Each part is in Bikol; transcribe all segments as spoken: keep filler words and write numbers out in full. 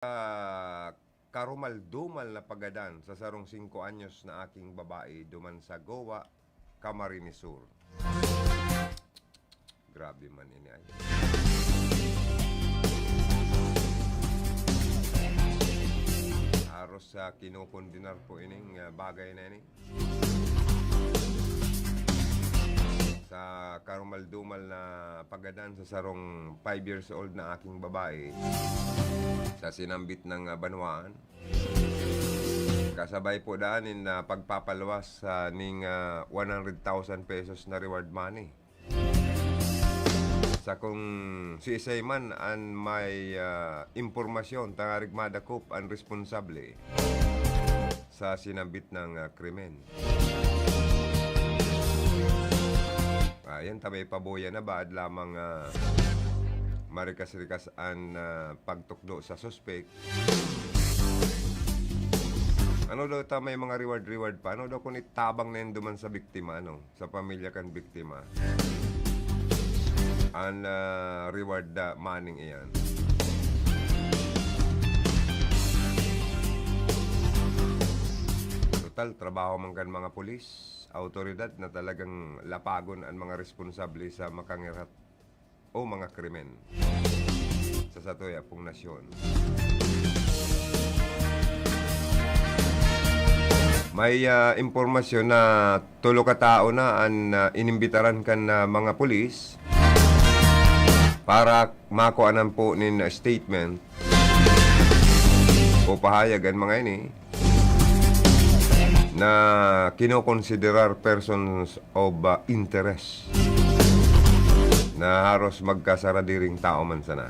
Ah, karumal-dumal na pagadan sa sarong singko anyos na aking babae duman sa Goa, Camarines Sur. Grabe man ini ay. Haros sa kinukondenar po ining, ah, bagay na ini. Sa karumal-dumal na pagadan sa sarong five years old na aking babae sa sinambit na, ah, banwaan. Kasabay po daan nin, ah, pagpapaluwas, ah, ning, ah, one hundred thousand pesos na reward money. Sa kung siisay man an may, ah, impormasyon tangarig madakop an responsable sa sinambit na, ah, krimen. Ayan, ta may pabuya na, baad lamang, ah, marikas-rikas an, ah, pagtukdo sa suspek. Ano daw ta may mga reward-reward pa? Ano daw kung itabang na yun duman sa biktima, ano? Sa pamilya kan biktima. An, ah, reward na maning iyan. Total, trabaho man kan mga pulis, awtoridad na talagang lapagon an mga responsable sa makangirhat o mga krimen sa satuya pong nasyon. May, ah, impormasyon na tulo ka tao na an, ah, inimbitaran kan, ah, mga pulis para makuanan po nin statement o pahayag an mga ini na kinokonsiderar persons of, ah, interest na haros magkasaradiring tao man sana.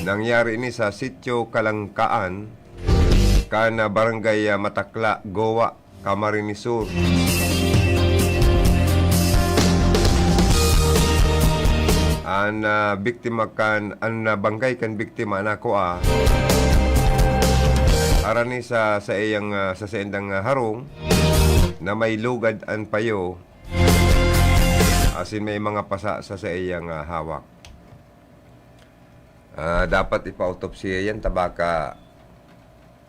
Nangyari ini sa Sitio Kalangkaan, kan, ah, Barangay, ah, Matakla, Goa, Camarines Sur. An, ah, biktima kan, an, ah, bangkay kan biktima nakua harani sa, sa iyang, ah, sa saindang, ah, harong na may lugad an payo, asin may mga pasa sa saiyang, ah, hawak. Ah, dapat ipa-autopsiya yan, ta baka,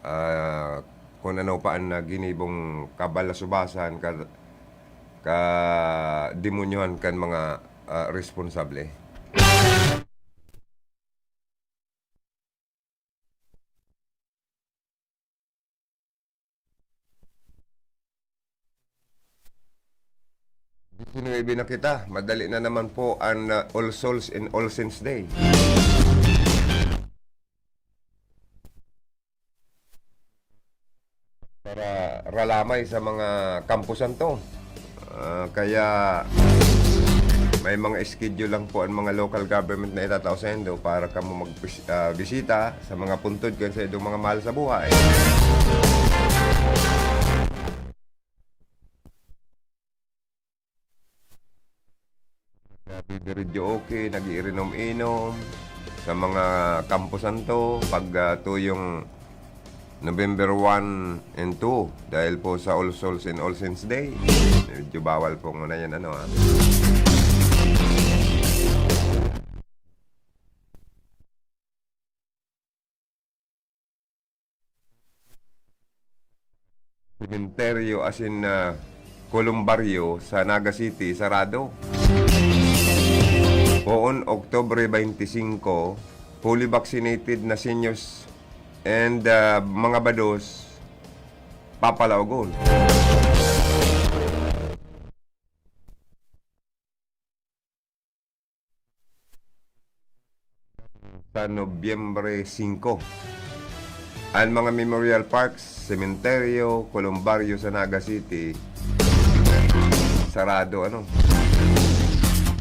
ah, kung ano pa an, ah, ginibong kabalasubasan, ka-, kademonyohan kan mga, ah, responsable. Diecinuebe na kita. Madali na naman po an, ah, All Souls and All Saints Day. Para ralamay sa mga kampusan to. Ah, kaya may mga schedule lang po ang mga local government na itatao sa indo para kamo mag-, ah, bisita sa mga puntod kan saindong mga mahal sa buhay. Nagdidiretso okay, nag-iinom-inom sa mga kampusan to pag, ah, tuyong November one and two, dahil po sa All Souls and All Saints Day. Medyo bawal po muna yan, ano, ah. Sementeryo asin, ah, kolumbaryo sa Naga City, sarado. Poon, Oktubre twenty-five, fully vaccinated na seniors and, ah, mga bados, papalaogon. Sa Nobyembre singko, an mga memorial parks, sementeryo, kolumbaryo sa Naga City, sarado, ano.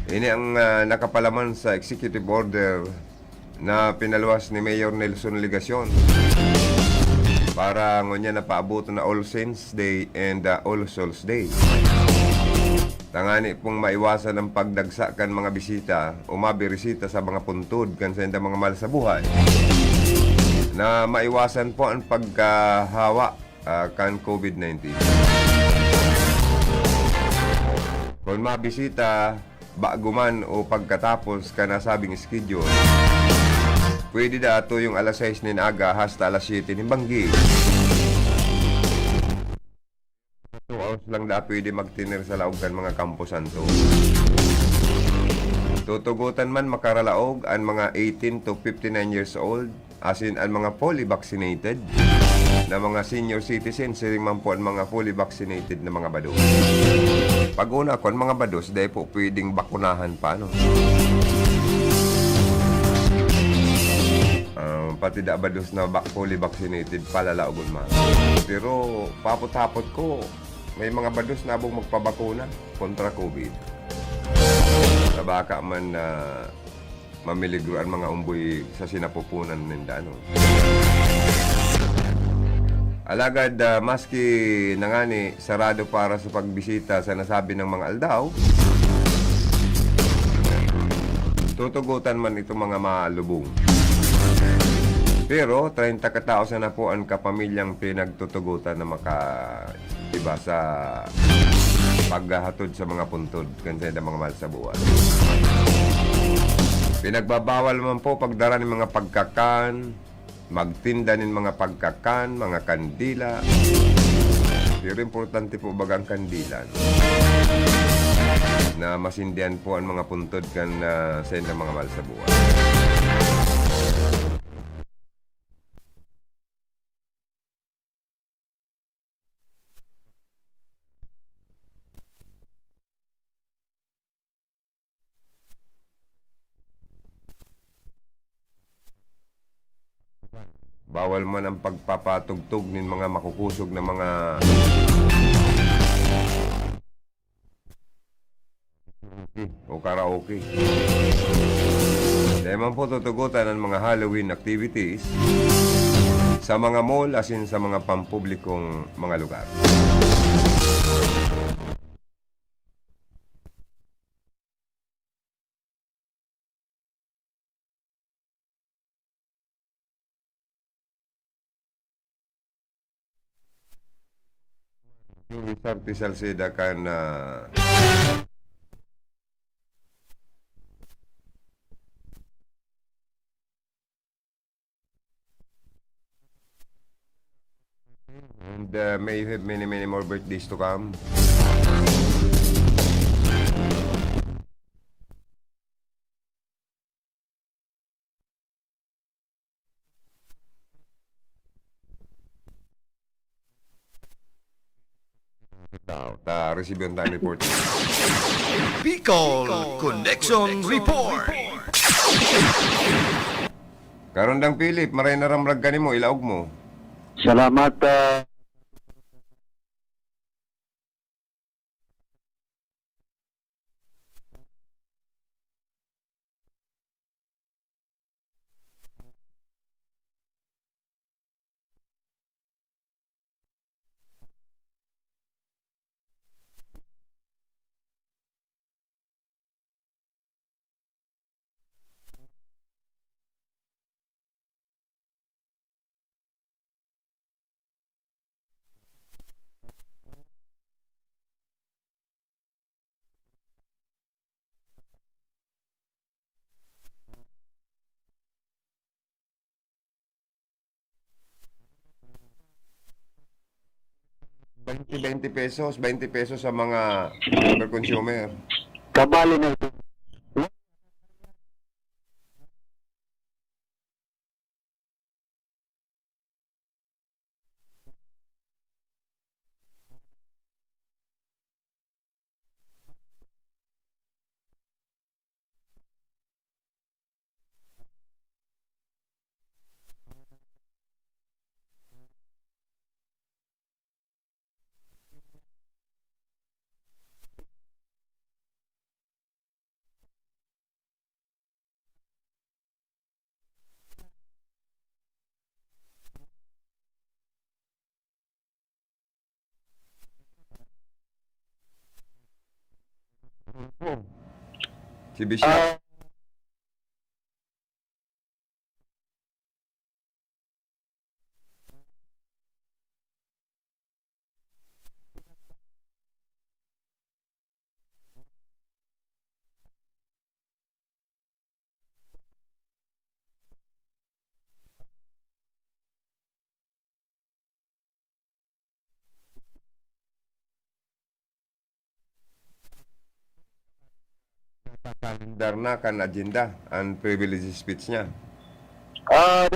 Ini ang, ah, nakapalaman sa executive order na pinaluwas ni Mayor Nelson Legacion para ngunyan na paaboton na All Saints Day and, ah, All Souls Day. Tangani pong maiwasan ang pagdagsa kan mga bisita o mabirisita sa mga puntod kan saindang mga mahal sa buhay na maiwasan po ang pagkahawa, ah, kan COVID nineteen. Kung mabisita, bago man o pagkatapos kan nasabing schedule, pwede da ato yung alas sais nin aga hasta alas siyete nin banggi. Two hours lang da pwede magtener sa laog kan mga kamposan to. Tutugotan man makaralaog an mga eighteen to fifty-nine years old, asin an mga fully vaccinated na mga senior citizen, siring man po an mga fully vaccinated na mga bados. Pag-una ko, an mga bados, dai po pwedeng bakunahan pa, ano? Ah, pati da bados na ba-, fully vaccinated, palalaogon man. Pero papot-hapot ko, may mga bados na abong magpabakuna kontra COVID. Na baka man na mamiligro an mga umboy sa sinapupunan ninda, ano. Alagad, ah, maski na ngani sarado para sa pagbisita sa nasabi ng mga aldaw, tutugutan man itong mga malubong. Pero treinta katao sana po ang kapamilyang pinagtutugutan na maka, iba sa paghahatod sa mga puntod kan saindang mga mahal sa buhay. Pinagbabawal man po pagdara nin mga pagkakan, magtinda nin mga pagkakan, mga kandila. Pero importante po baga ang kandila, no? Na masindihan po ang mga puntod kan, ah, saindang mga mahal sa buhay. Bawal man ang pagpapatugtog nin mga makukusog na mga o karaoke. Dai man po tutugotan ang mga Halloween activities sa mga mall asin sa mga pampublikong mga lugar. Yung Rizarte Salceda kan, ah, And, uh, may you have many, many more birthdays to come. Now, ta, resibihan tayong report. Bicol Connection Report. Karundang Philip, maray na ramrag ka nimo, ilaog mo. Salamat, ah. Twenty, twenty pesos, twenty pesos sa mga per consumer. Kabali na ito. Si Bishop. Ah. Sa kalendar na kan agenda, ang privilege speech niya. Ah,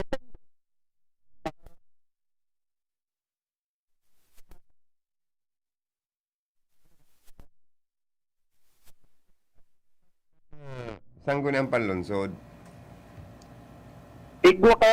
Sangguniang panlungsod. Igwa ka.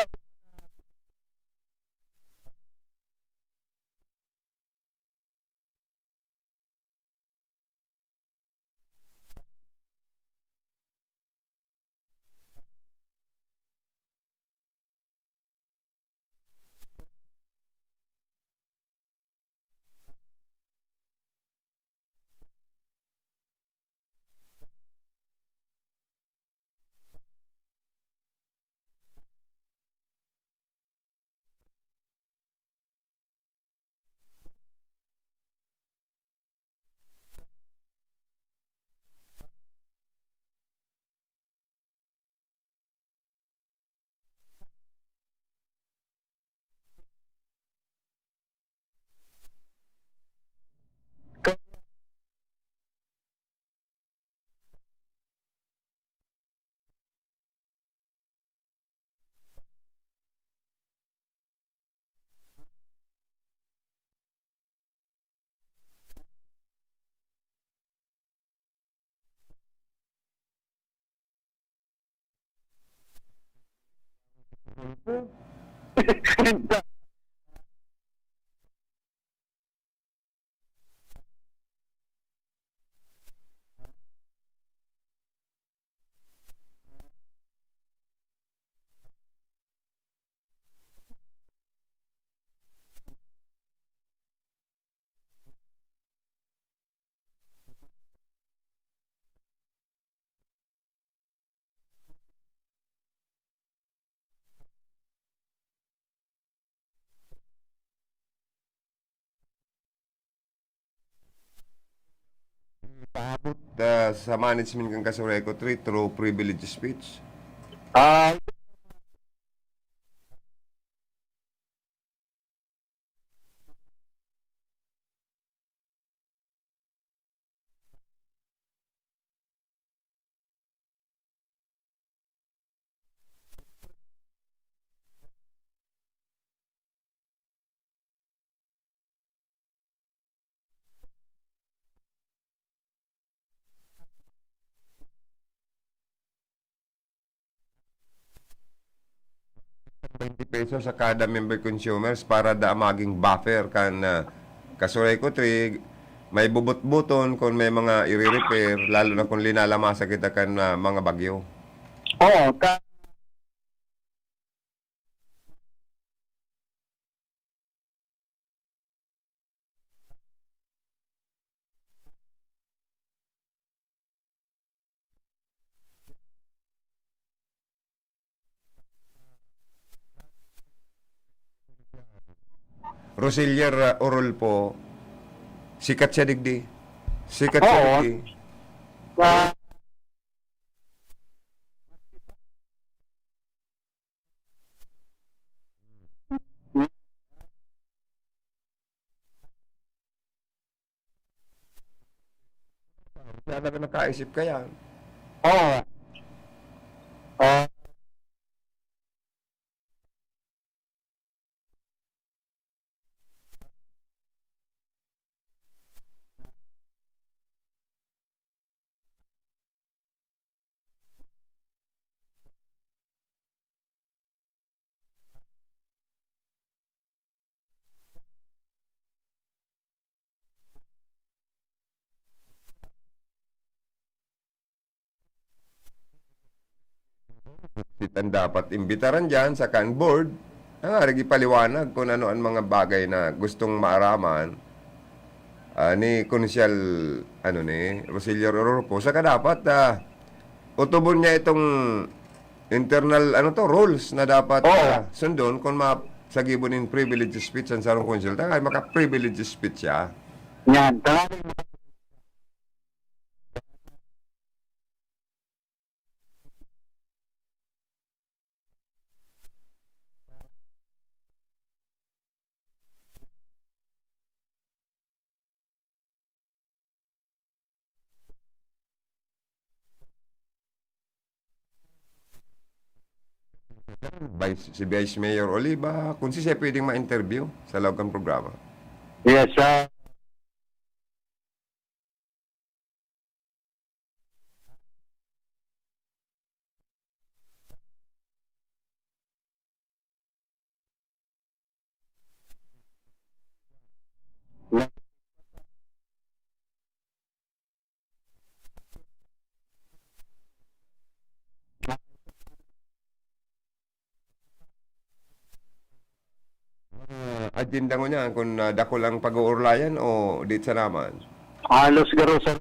Paabot, ah, sa management kan Casureco Three through privilege speech. Ah, Twenty pesos sa kada member consumers para daa magin buffer kan, ah, Casureco Three, may bubutbuton kun may mga ire-repair, lalo na kun linalamasa kita kan, ah, mga bagyo. Oo, ka- Roselier, ah, Orolpo, sikat siya digdi. Sikat siya Oo. digdi. Sa Talaga nakaisip ka yan. Oo. Ah. Sit ang dapat imbitaran diyan, saka ang board, ang arog ipaliwanag kung ano ang mga bagay na gustong maaraman, ah, ni Konsyal, ano, ni Rosilio Rorpo. Saka dapat, ah, utubon niya itong internal, ano to, rules na dapat, Oo. ah, sundon kung ma-, sa gibo nin privilege speech ang sarong konsyal. Tangay maka-privilege speech siya. Yan. Tangay Vice, si Vice Mayor Oliva, kung si siya pwedeng ma-interview sa loob ng programa. Yes, sir. Mga agenda ngunyan, kun, ah, dakul ang pag-uurlayan o di sana man? Halos garo sa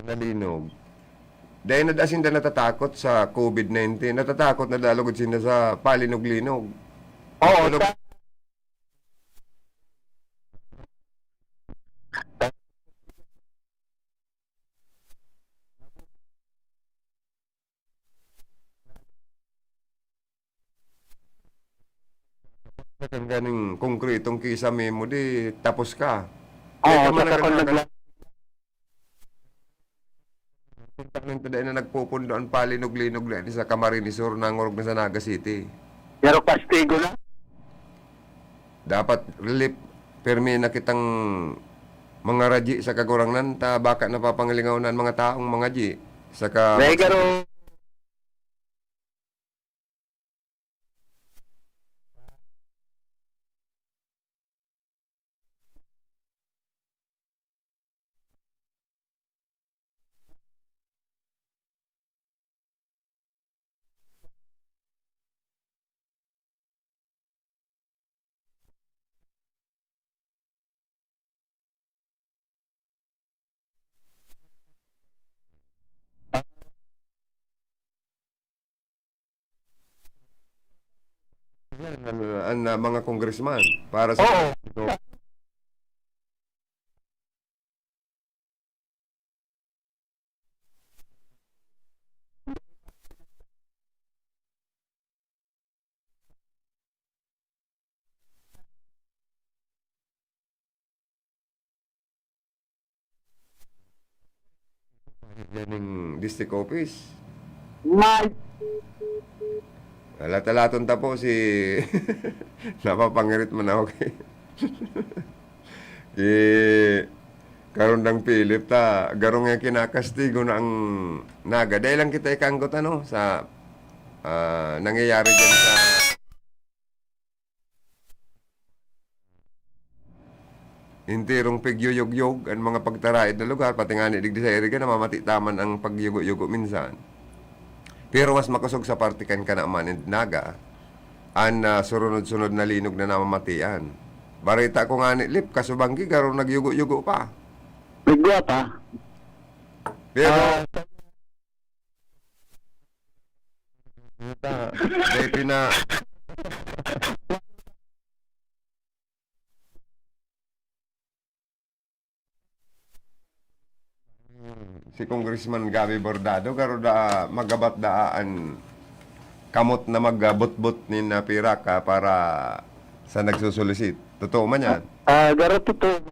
Nalinog. Dai na da sinda natatakot sa covid nineteen. Natatakot na da lugod sinda sa palinog-linog. Oo, Ano ta- Kan ganing konkretong kisame mo, di tapos ka. Oo, Kaya sa man ang kakon nagla- Punta ng tada na nagpupundo ang palinog-linog na sa Camarines Sur, nangorog na sa Naga City. Pero kastigo na. Dapat relief, permi na kitang mga raji sa Kagurangnan, ta baka napapangalingaw na ang mga taong mga ji. Saka Dahil garo, Yan, ang, ang, ah, mga congressman para sa Oo. Yan ning district office. May. Alat-alaton ta po si napapangirit man ako kay Eh, karon dang Philip ta, garong nga kinakastigo na ang Naga. Dai lang kita ikanggot, ano, sa, ah, nangyayari dyan sa Enterong pigyuyugyog an mga pagtaraed na lugar, pati ngani digdi sa Iriga, namamati ta man an pagyugo-yugo minsan. Pero mas makosog sa parte kan Canaman and Naga, an, ah, surunod-sunod na linog na namamatian. Bareta ko ngani, Lip, kasubanggi, garo nagyugo-yugo pa. Nagwa pa. Pero, Ah, ta, dai pina-, si Congressman Gabby Bordado, garo da, magabat da an kamot na magbutbot nin, ah, pirak, ah, para sa nagsusulisit. Totoo man yan? Ah, garo totoo.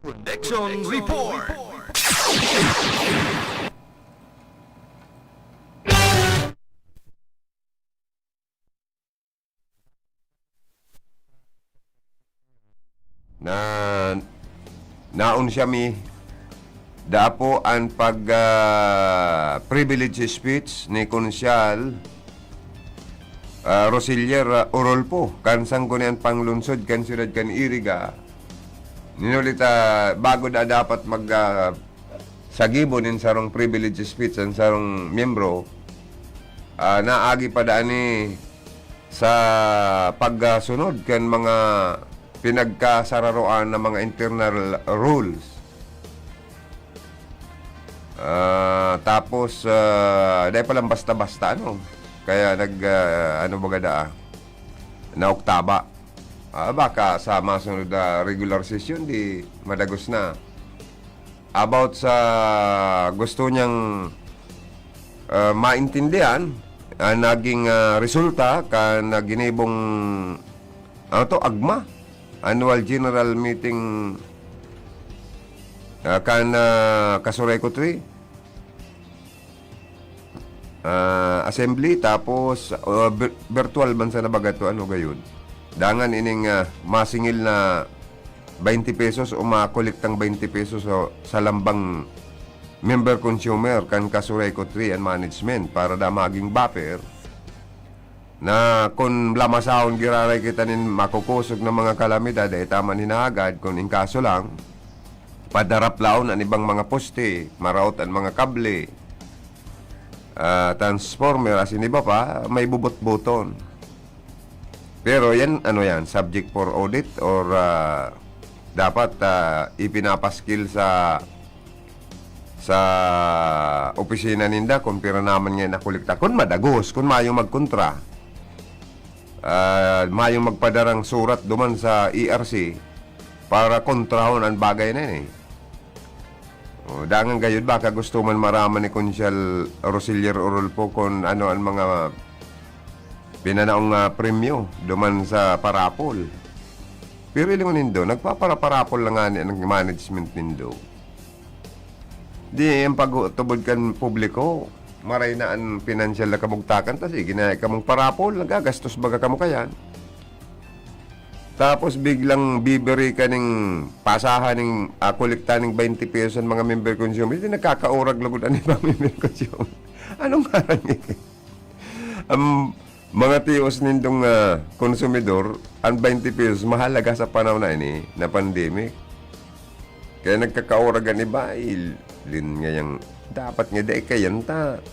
Production Report. Na, naon siya mi, dapo an pag, ah, privilege speech ni Konsyal, ah, Rosilier, ah, Orolpo, kan Sangguniang Panglunsod kan Siyudad kan Iriga. Ninulit, ah, bago da dapat mag, ah, sa gibo nin sarong privilege speech an sarong miyembro, ah, naagi pa daan ni sa pagkasunod kan mga pinagkasararoan na mga internal rules. Ah, tapos, ah, dai pa lang basta-basta, ano? Kaya nag, ah, ano baga daa, naoktaba. Ah, baka sa masunod na regular session, di madagos na. About sa gusto niyang, ah, maintindihan, ang naging, ah, resulta kan, ah, ginibong, ano to, AGMA, Annual General Meeting, ah, kan, ah, Casureco Three. Ah, assembly, tapos, ah, vir-, virtual man sana baga to, ano, gayon. Dangan ining, ah, masingil na twenty pesos o makolektang twenty pesos sa, sa lambang member consumer kan Casureco Three and Management para da maging buffer na kun lamasahon giraray kita nin makukosog na mga kalamidad, dai ta man hinahagad, kun in kaso lang, padaraplaon an ibang mga poste, maraot an mga kable, ah, transformer, asin iba pa, may bubot-boton. Pero yan, ano yan, subject for audit or, ah, dapat, ah, ipinapaskil sa, sa opisina ninda kung pira naman nga nakolekta. Kung madagos, kung mayong magkontra, ah, mayong magpadarang surat duman sa E R C para kontrahon an bagay na yan, eh. O, dangan gayud, baka gusto man maraman ni Konsyal Rosilier Orolpo kun ano an mga pinanaong, ah, premyo duman sa parapol. Pero hilingon nindo, nagpaparaparapol na ngani an management nindo. Di, ang pagtubod kan publiko, maray na an pinansyal na kamugtakan, ta sige na kamong parapol, nagagastos baga kamo kayan. Tapos biglang bibiri ka ning pasahan ning, ah, kolekta ning twenty pesos an mga member consumer. Di nagkakaurag lugod an ibang member consumer. Anong ngaran ni? Ang Mga tios nindong, ah, konsumidor, ang twenty pesos mahalaga sa panahon na ini na pandemic. Kaya nagkakaurag an iba, eh, lin ngayang dapat nga dai kayan ta.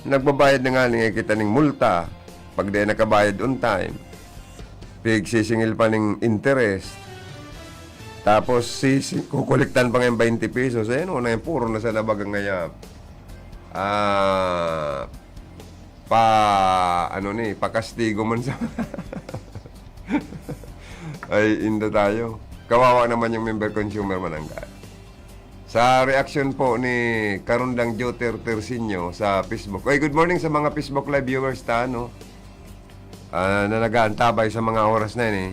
Nagbabayad na nga ni kita ning multa pag dai nakabayad on time. Pigsisingil pa ning interest. Tapos, si, si, kukolektan pa nga yung twenty pesos. Ayan, una yung puro na sa labagang ngaya. Ah, pa, ano ni, pakastigo man sa Ay, inda tayo. Kawawa naman yung member consumer, manangga. Sa reaksyon po ni Karundang Joter Tersinio sa Facebook. Oy, good morning sa mga Facebook Live viewers ta, no? Ah, na nag-aantabay sa mga oras na yun, eh.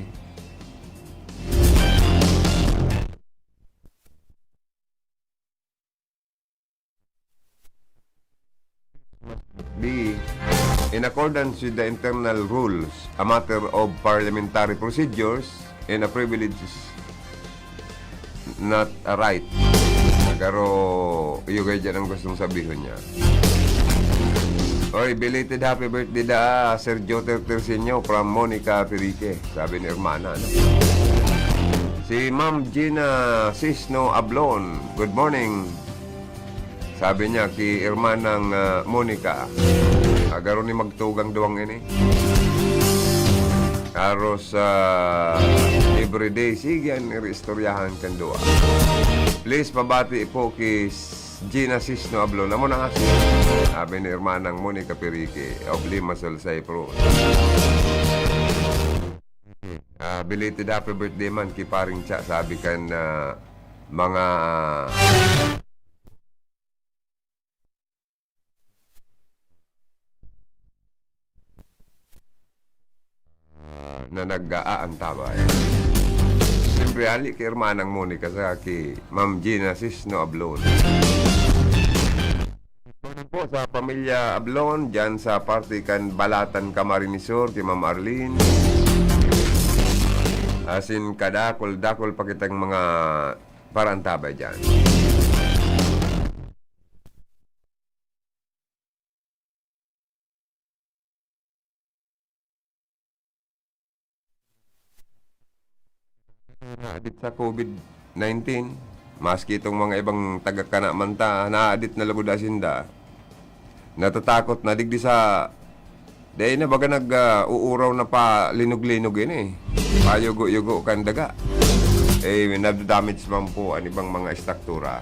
Be, in accordance with the internal rules, a matter of parliamentary procedures and a privilege is not a right. Pero, iyo kayo dyan ang gustong sabihin niya. Oy, belated happy birthday da, Sir Joter Tersinio from Monica Pirique, sabi ni Hermana, no? Si Ma'am Gina Sisno Ablon, good morning. Sabi niya ki Hermanang, ah, Monica, "Agaro ni magtugang duwang ini. Haros, ah, everyday, sige yan, iristoryahan kan duwa. Please, pabati po ki S-, Gina Sisno Ablon." Amo na nga siya. Sabi ni Hermanang Monica Pirique of Limassol, Cyprus. Ah, belated happy birthday man ki Paring Cha, sabi kan, ah, mga ah, na nag-aantabay. Siyempre, hali kay Hermanang Monica sa ki Ma'am Gina Sisno Ablon. Morning po sa pamilya Ablon, dyan sa parte kan Balatan, Camarines Sur, ki Ma'am Arlene. Asin kadakol-dakol pa kitang mga parantabay dyan. Naadit sa COVID nineteen, maski itong mga ibang taga kana man ta, naadit na lugod asin da. Natatakot na digdi sa, dai na baga nag, ah, uuraw na pa linog-linog ini. Payugo-yugo kan daga. Eh, nadadamage man po an ibang mga estruktura.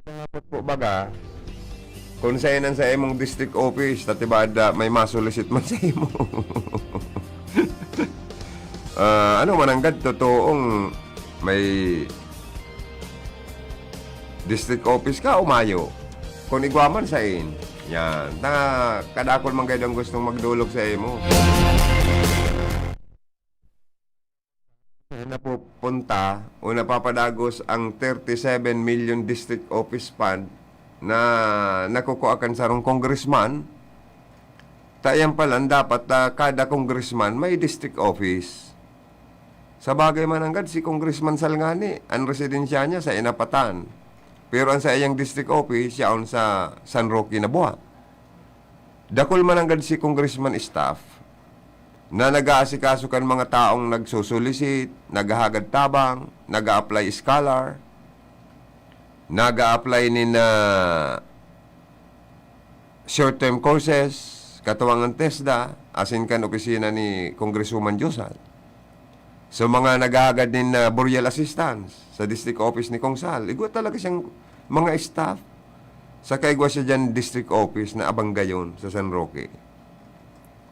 Dapat po baga, kung saan ang sa imong district office, tatibada may masulisit man sa imo. Ah, ano man ang gad, totoong may district office ka, umayo. Kung igwa man sa in, yan. Na kadakol man kayo ang gustong magdulog sa imo. Napupunta o napapadagos ang thirty-seven million district office fund na nakukua kan sarong congressman. Ta iyan palan dapat, ah, kada congressman may district office. Sa bagay man nanggad, si Congressman Salngani, ang residensya niya sa Inapatan. Pero ang sa iyang district office, yaon sa San Roque, Nabua. Dakul man nanggad si Congressman staff na nag-aasikaso kan mga taong nagsusulisit, naghahagad tabang, nag-a-apply scholar, nag-a-apply nin, ah, short-term courses, katuwangan TESDA, asin kan opisina ni Congresswoman Josal. So, mga naghahagad nin, ah, burial assistance sa district office ni Kong Sal. Igwa talaga siyang mga staff. Saka igwa siya dyan district office na abanggayon sa San Roque.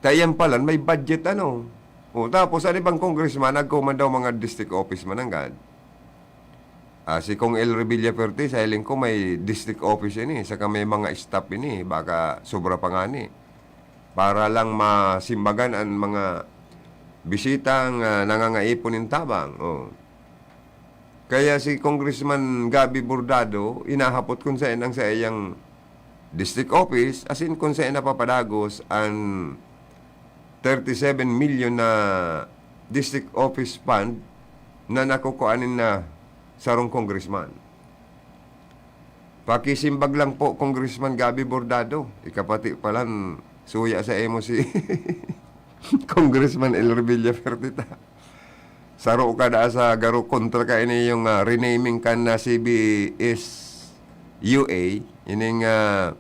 Kaya yan pala, may budget ano. O, tapos, ano bang congressman, nagkuman daw mga district office mananggad. Ah, si Kong El Revilla Perti, sa hiling ko, may district office ini, saka may mga staff ini, baka sobra pa nga ni. Para lang masimbagan ang mga bisitang, ah, nangangaipon nin tabang. Oh. Kaya si Congressman Gabby Bordado, inahapot kung saan ang sa iyang district office, asin kung saan napapadagos ang thirty-seven million na district office fund na nakukuha nin na sarong congressman. Pakisimbag lang po, Congressman Gabby Bordado. Ika pati palan, suya sa imo si Congressman Elry Villafuerte ta. Saro ka da sa garo kontra ka ini yung, ah, renaming kan na C B S U A, ining, ah,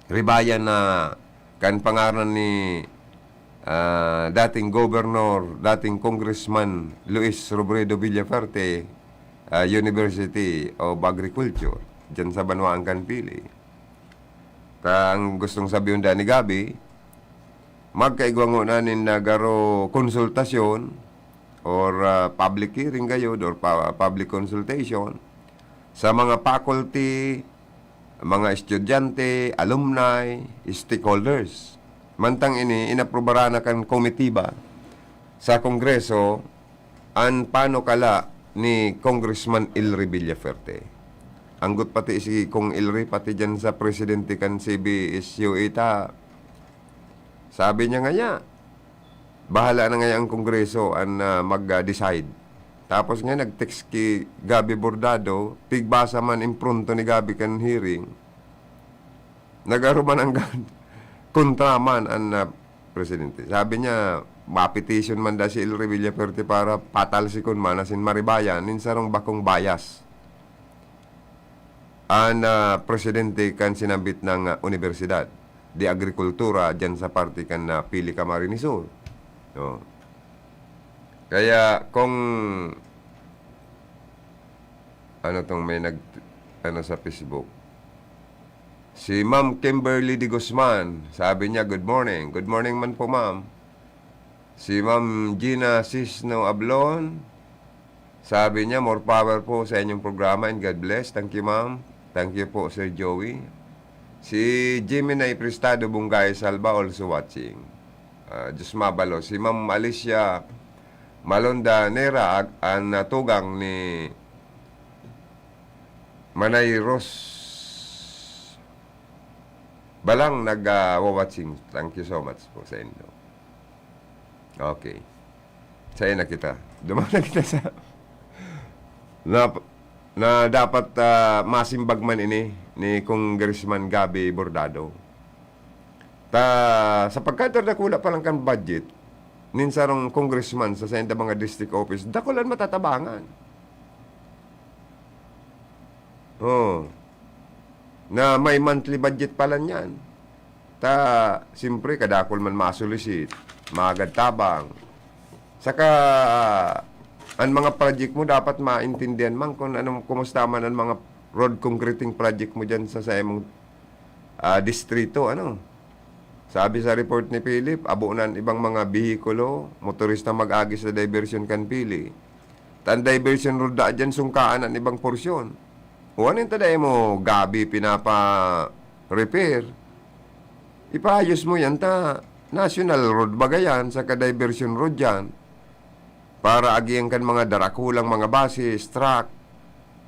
ribayan na kan pangaran ni, ah, dating Governor, dating Congressman Luis Robredo Villafuerte, ah, University of Agriculture, diyan sa banwaan kan Pili. Ta ang gustong sabihon da ni Gabby, magkaigwa ngona nin na garo konsultasyon or, ah, public hearing gayod or pa-, public consultation sa mga faculty, mga estudyante, alumni, stakeholders. Mantang ini, inaprubaran na kan komitiba sa Kongreso an panukala ni Congressman Elry Villafuerte. Anggot pati si Cong Elry, pati diyan sa presidente kan C B S U A ta, sabi niya ngaya, bahala na ngaya ang Kongreso an, ah, mag-decide. Tapos nga nag-text ki Gabby Bordado, pigbasa man in pronto ni Gabby kan hearing, nag-aruman ang kontraman an, ah, presidente. Sabi niya, mapetition man da si Elry Villafuerte para patalsikon man asin maribayan nin sarong bakong bias an, ah, presidente kan sinambit na, ah, Universidad de Agricultura diyan sa parte kan, ah, Pili, Camarines Sur. No? Kaya kung ano tong may nag-, ano sa Facebook, si Ma'am Kimberly de Guzman, sabi niya, "Good morning." Good morning man po, ma'am. Si Ma'am Gina Sisno Ablon, sabi niya, "More power po sa inyong programa and God bless." Thank you, ma'am. Thank you po, Sir Joey. Si Jimmy na Prestado Bungay Salva also watching. Ah, Diyos mabalo. Si Ma'am Alicia Malonda Nera, ag-, an, ah, tugang ni Manay Ros Balang nag, ah, wa-watching. Thank you so much po sa inyo. Okay. Sa'yo na kita. Duman na kita sa na, na dapat, ah, masimbag man ini ni Congressman Gabby Bordado. Ta, sa pagkadar dakula pa lang kan budget, nin sarong congressman sa sainda mga district office, dakul an matatabangan. Oh. Na may monthly budget pala niyan. Ta, siyempre, kadakul man masulisit, magad tabang. Saka, an mga project mo dapat maintindihan man kung anong, kumusta man ang mga road concreting project mo dyan sa, sa imong, ah, distrito, ano? Sabi sa report ni Philip, abo na an ibang mga behikulo, motorista mag-agi sa diversion kan Pili. Ta an diversion road da dyan, sungkaan an ibang porsyon. O ano yung taday mo, Gabby, pinapa-repair? Ipaayos mo yan, ta national road baga yan, saka diversion road yan. Para agihan kan mga darakulang mga buses, truck,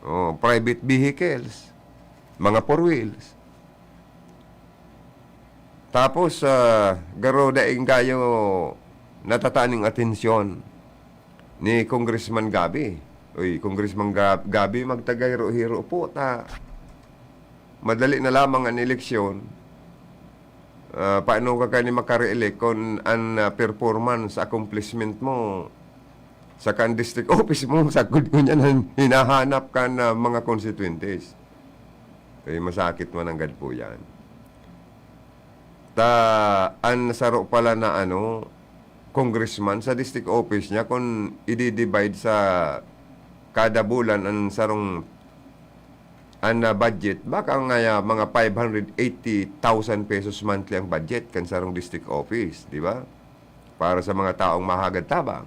o private vehicles, mga four wheels. Tapos, ah, garo daing kayo natataning atensyon ni Congressman Gabby. Uy, Congressman Gab-, Gabby, magtagahiro-hiro po ta. Madali na lamang an eleksyon. Ah, paano ka kani makare-elect kung an, ah, performance, accomplishment mo, saka an district office mo, sagkod ngunyan an hinahanap kan, ah, mga constituentes? Eh, masakit man nanggad po yan. Ta, an saro pala na, ano, congressman sa district office niya, kung i-divide sa kada bulan an sarong, an, ah, budget, baka nga, ah, mga five hundred eighty thousand pesos monthly ang budget kan sarong district office, di ba? Para sa mga taong mahagad tabang.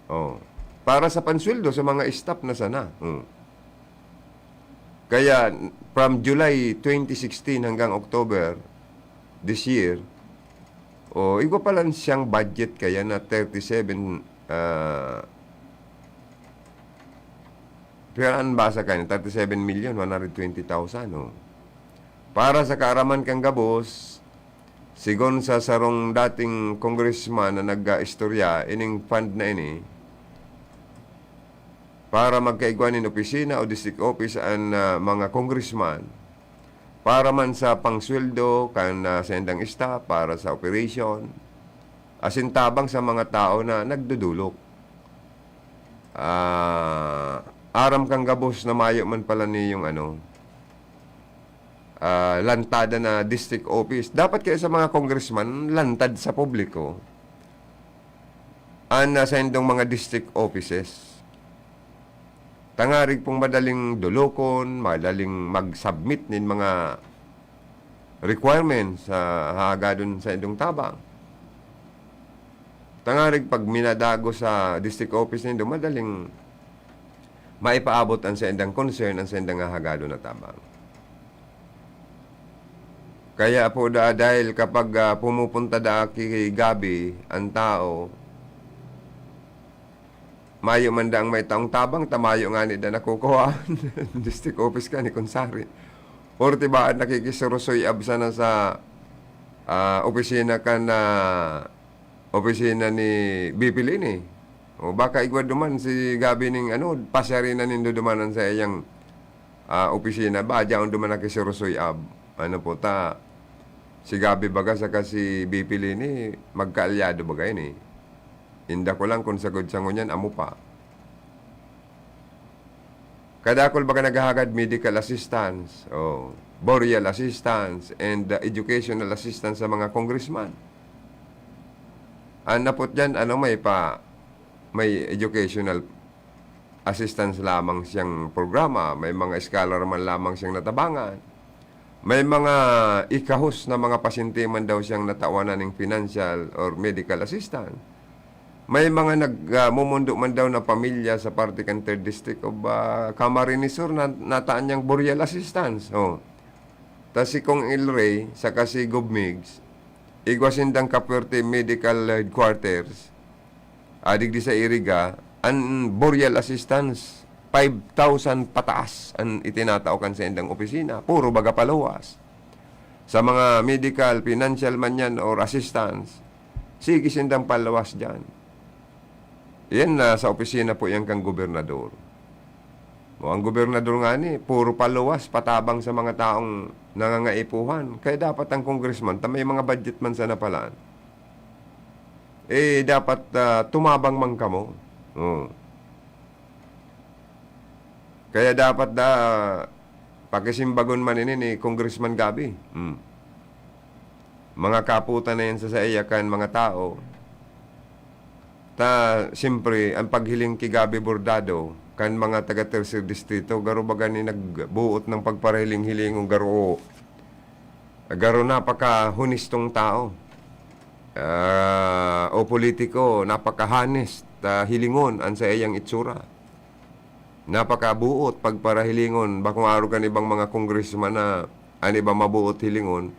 Oh. Para sa pansweldo sa mga staff na sana. Oh. Kaya, from July twenty sixteen hanggang October this year, oh, igwa pa lang siyang budget kaya na thirty-seven, ah, pero an basa kaya, thirty-seven million one hundred twenty thousand, oh. Para sa kaaraman kan gabos, sigon sa sarong dating congressman na nag-istorya, ining fund na ini, para magkaigwa nin opisina o district office an, ah, mga congressman, Para man sa pangsweldo kan, ah, saindang staff, para sa operation, asin tabang sa mga tao na nagdodolok. Ah, aram kang gabos na mayo man pala niyong ano, ah, lantada na district office. Dapat kaya sa mga congressman, lantad sa publiko an, ah, saindong mga district offices. Tangarig pong madaling dolokon, madaling mag-submit nin mga requirements sa hahagadon saindong tabang. Tangarig pag minadago sa district office nindo, madaling maipaabot an saindang concern, an saindang hahagadon na tabang. Kaya po da-, dahil kapag, ah, pumupunta da ki Gabby an tao, mayo man daang may taong tabang, ta mayo ngani da nakukuhaan. District office ka ni Kunsari. Or tibaad nakikisurusoy-ab sana sa, ah, opisina kan, ah, opisina ni B P Leni. O baka igwa duman si Gabby ning ano, pasyari na nindo duman an saiyang, ah, opisina. Ba, dyaon duman nakisurusoy-ab. Ano po ta, si Gabby baga saka si B P Leni, magkaalyado baga ini. Inda ko lang kung sagod sa ngunyan, amo pa. Kadakul baga naghahagad medical assistance, o burial assistance, and, uh, educational assistance sa mga congressman. An napot diyan, ano, may pa, may educational assistance lamang siyang programa, may mga scholar man lamang siyang natabangan, may mga ikahos na mga pasyente man daw siyang natawanan ning financial or medical assistance. May mga nag, ah, mumundo man daw na pamilya sa parte kan Third District of, ah, Camarines Sur na nataan niyang burial assistance. Oh. Ta si Cong El Rey saka si Gob Migs, igwa sindang Capuerte Medical Headquarters, ah, digdi sa Iriga, an burial assistance, five thousand pataas an itinatao kan saindang opisina. Puro baga paluwas. Sa mga medical, financial man yan, or assistance, sige sindang paluwas diyan. Yan, nasa opisina po yan kan gobernador. O, ang gobernador ngani, puro paluwas, patabang sa mga taong nangangaipuhan. Kaya dapat ang congressman, ta may mga budget man sana pala, eh, dapat, ah, tumabang man kamo. Oo. Kaya dapat da, pakisimbagon man ini ni Congressman Gabby. Hmm. Mga kaputan na yan sa saiya kan mga tao. Ta, siyempre, ang paghiling ki Gabby Bordado, kan mga taga Tercer Distrito, garo baga ni nagbuot ng pagparahiling-hilingon, garo, garo napakahonestong tao. Ah, o politiko, napaka-honest, ah, hilingon an saiyang itsura. Napakabuot pagparahilingon, bakong arog kan ibang mga congressman na an iba mabuot hilingon,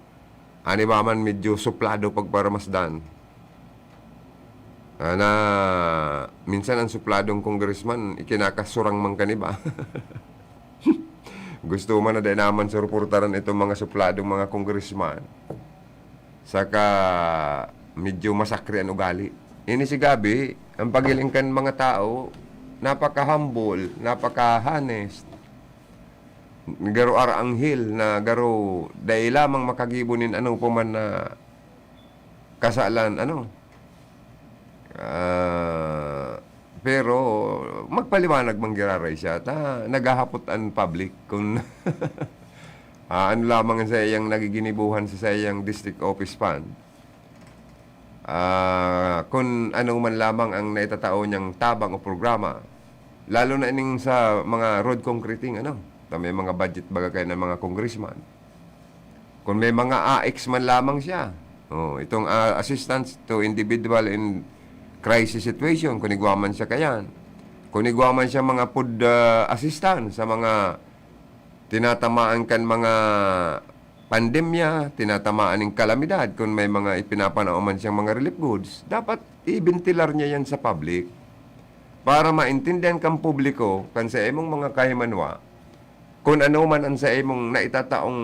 an iba man medyo suplado pagparamasdan. Ah, na minsan an supladong congressman, ikinakasurang man kan iba. Gusto man na dai naman suruportaran itong mga supladong mga congressman. Saka medyo masakre an ugali. Ini si Gabby, ang paghiling kan mga tao, napaka-humble, napaka-honest. Garo aranghel na garo dai lamang makagibo nin ano pa man na kasalan, ano. Ah, pero magpaliwanag man giraray siya ta naghahapot an public kung, ah, ano lamang an saiyang nagiginibuhan sa saiyang district office fund. Ah, kun ano man lamang ang naitatao niyang tabang o programa, lalo na ining sa mga road concreting, ano, ta may mga budget baga kaya ng mga congressman. Kung may mga A X man lamang siya, oh, itong, ah, assistance to individual in crisis situation, kung igwa man siya kayan. Kung igwa man siya mga food, ah, assistance sa mga tinatamaan kan mga pandemya, tinatamaan ning kalamidad, kung may mga ipinapanao man siyang mga relief goods, dapat ibentilar niya yan sa public para maintindihan kan publiko, kan sa imong mga kahimanwa, kun ano man an sa imong naitataong,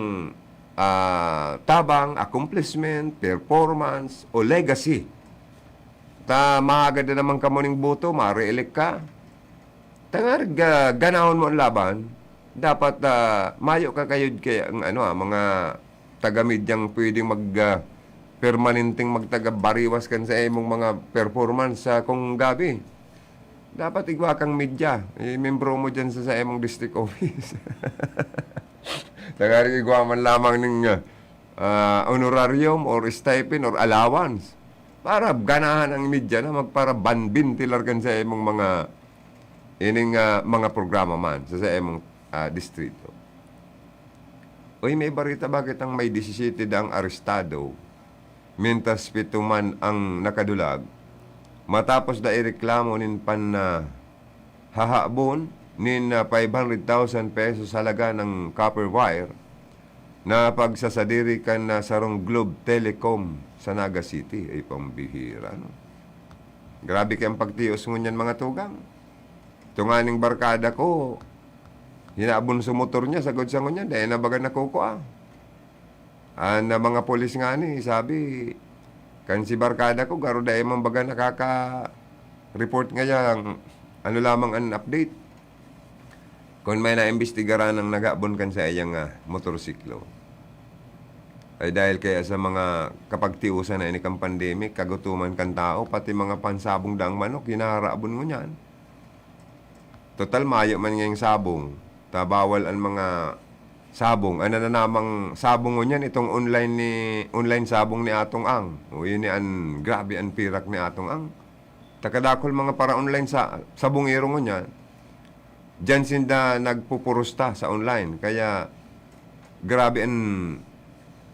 ah, tabang, accomplishment, performance, o legacy. Ta mahagad na naman kamo ning boto, ma-re-elect ka. Tangarig, ah, ganahon mo an laban. Dapat, ah, mayo ka kayod kaya ang ano, ah, mga taga-medyang pwedeng mag, ah, permanenteng magtaga-bariwas kan sa imong mga performance sa kung gabi. Dapat igwa kang media, eh, membro mo dyan sa, sa imong district office. Tangaring igwa man lamang ning, ah, ah, honorarium or stipend or allowance para ganahan ang media na magpara-ban-, ventilar kan sa imong mga, ining, ah, mga programa man sa, sa imong, ah, distrito. Uy, may barita, bakit ang may disisiyete daang arestado, mintras pito man ang nakadulag, matapos da ireklamo nin pan-, ah, hahabon nin, ah, five hundred thousand pesos halaga ng copper wire na pagsasadiri kan, ah, sarong Globe Telecom sa Naga City? Ay, pambihira, no? Grabe kayang pagtios ngunyan, mga tugang. Ito nganing barkada ko, hinabon sa motor niya, sagod sa ngunyan, dai na baga nakukua. An, ah, mga pulis ngani, sabi, kan si barkada ko, garo dai man baga nakaka-report ngayang ano lamang an update. Kun may naimbestigaran ang naghabon kan saiyang, ah, motorsiklo. Ay dahil kaya sa mga kapagtiusan na ini kan pandemic, kagutoman kan tao, pati mga pansabong daang manok, hinaharabon ngunyan. Total, mayo man ngayong sabong. Ta bawal an mga sabong. Ano na namang sabong ngunyan, itong online ni, online sabong ni Atong Ang. O, yun ni an, grabe an pirak ni Atong Ang. Takadakol mga para-online sa sabongero ngunyan. Diyan sinda nagpupurusta sa online. Kaya, grabe an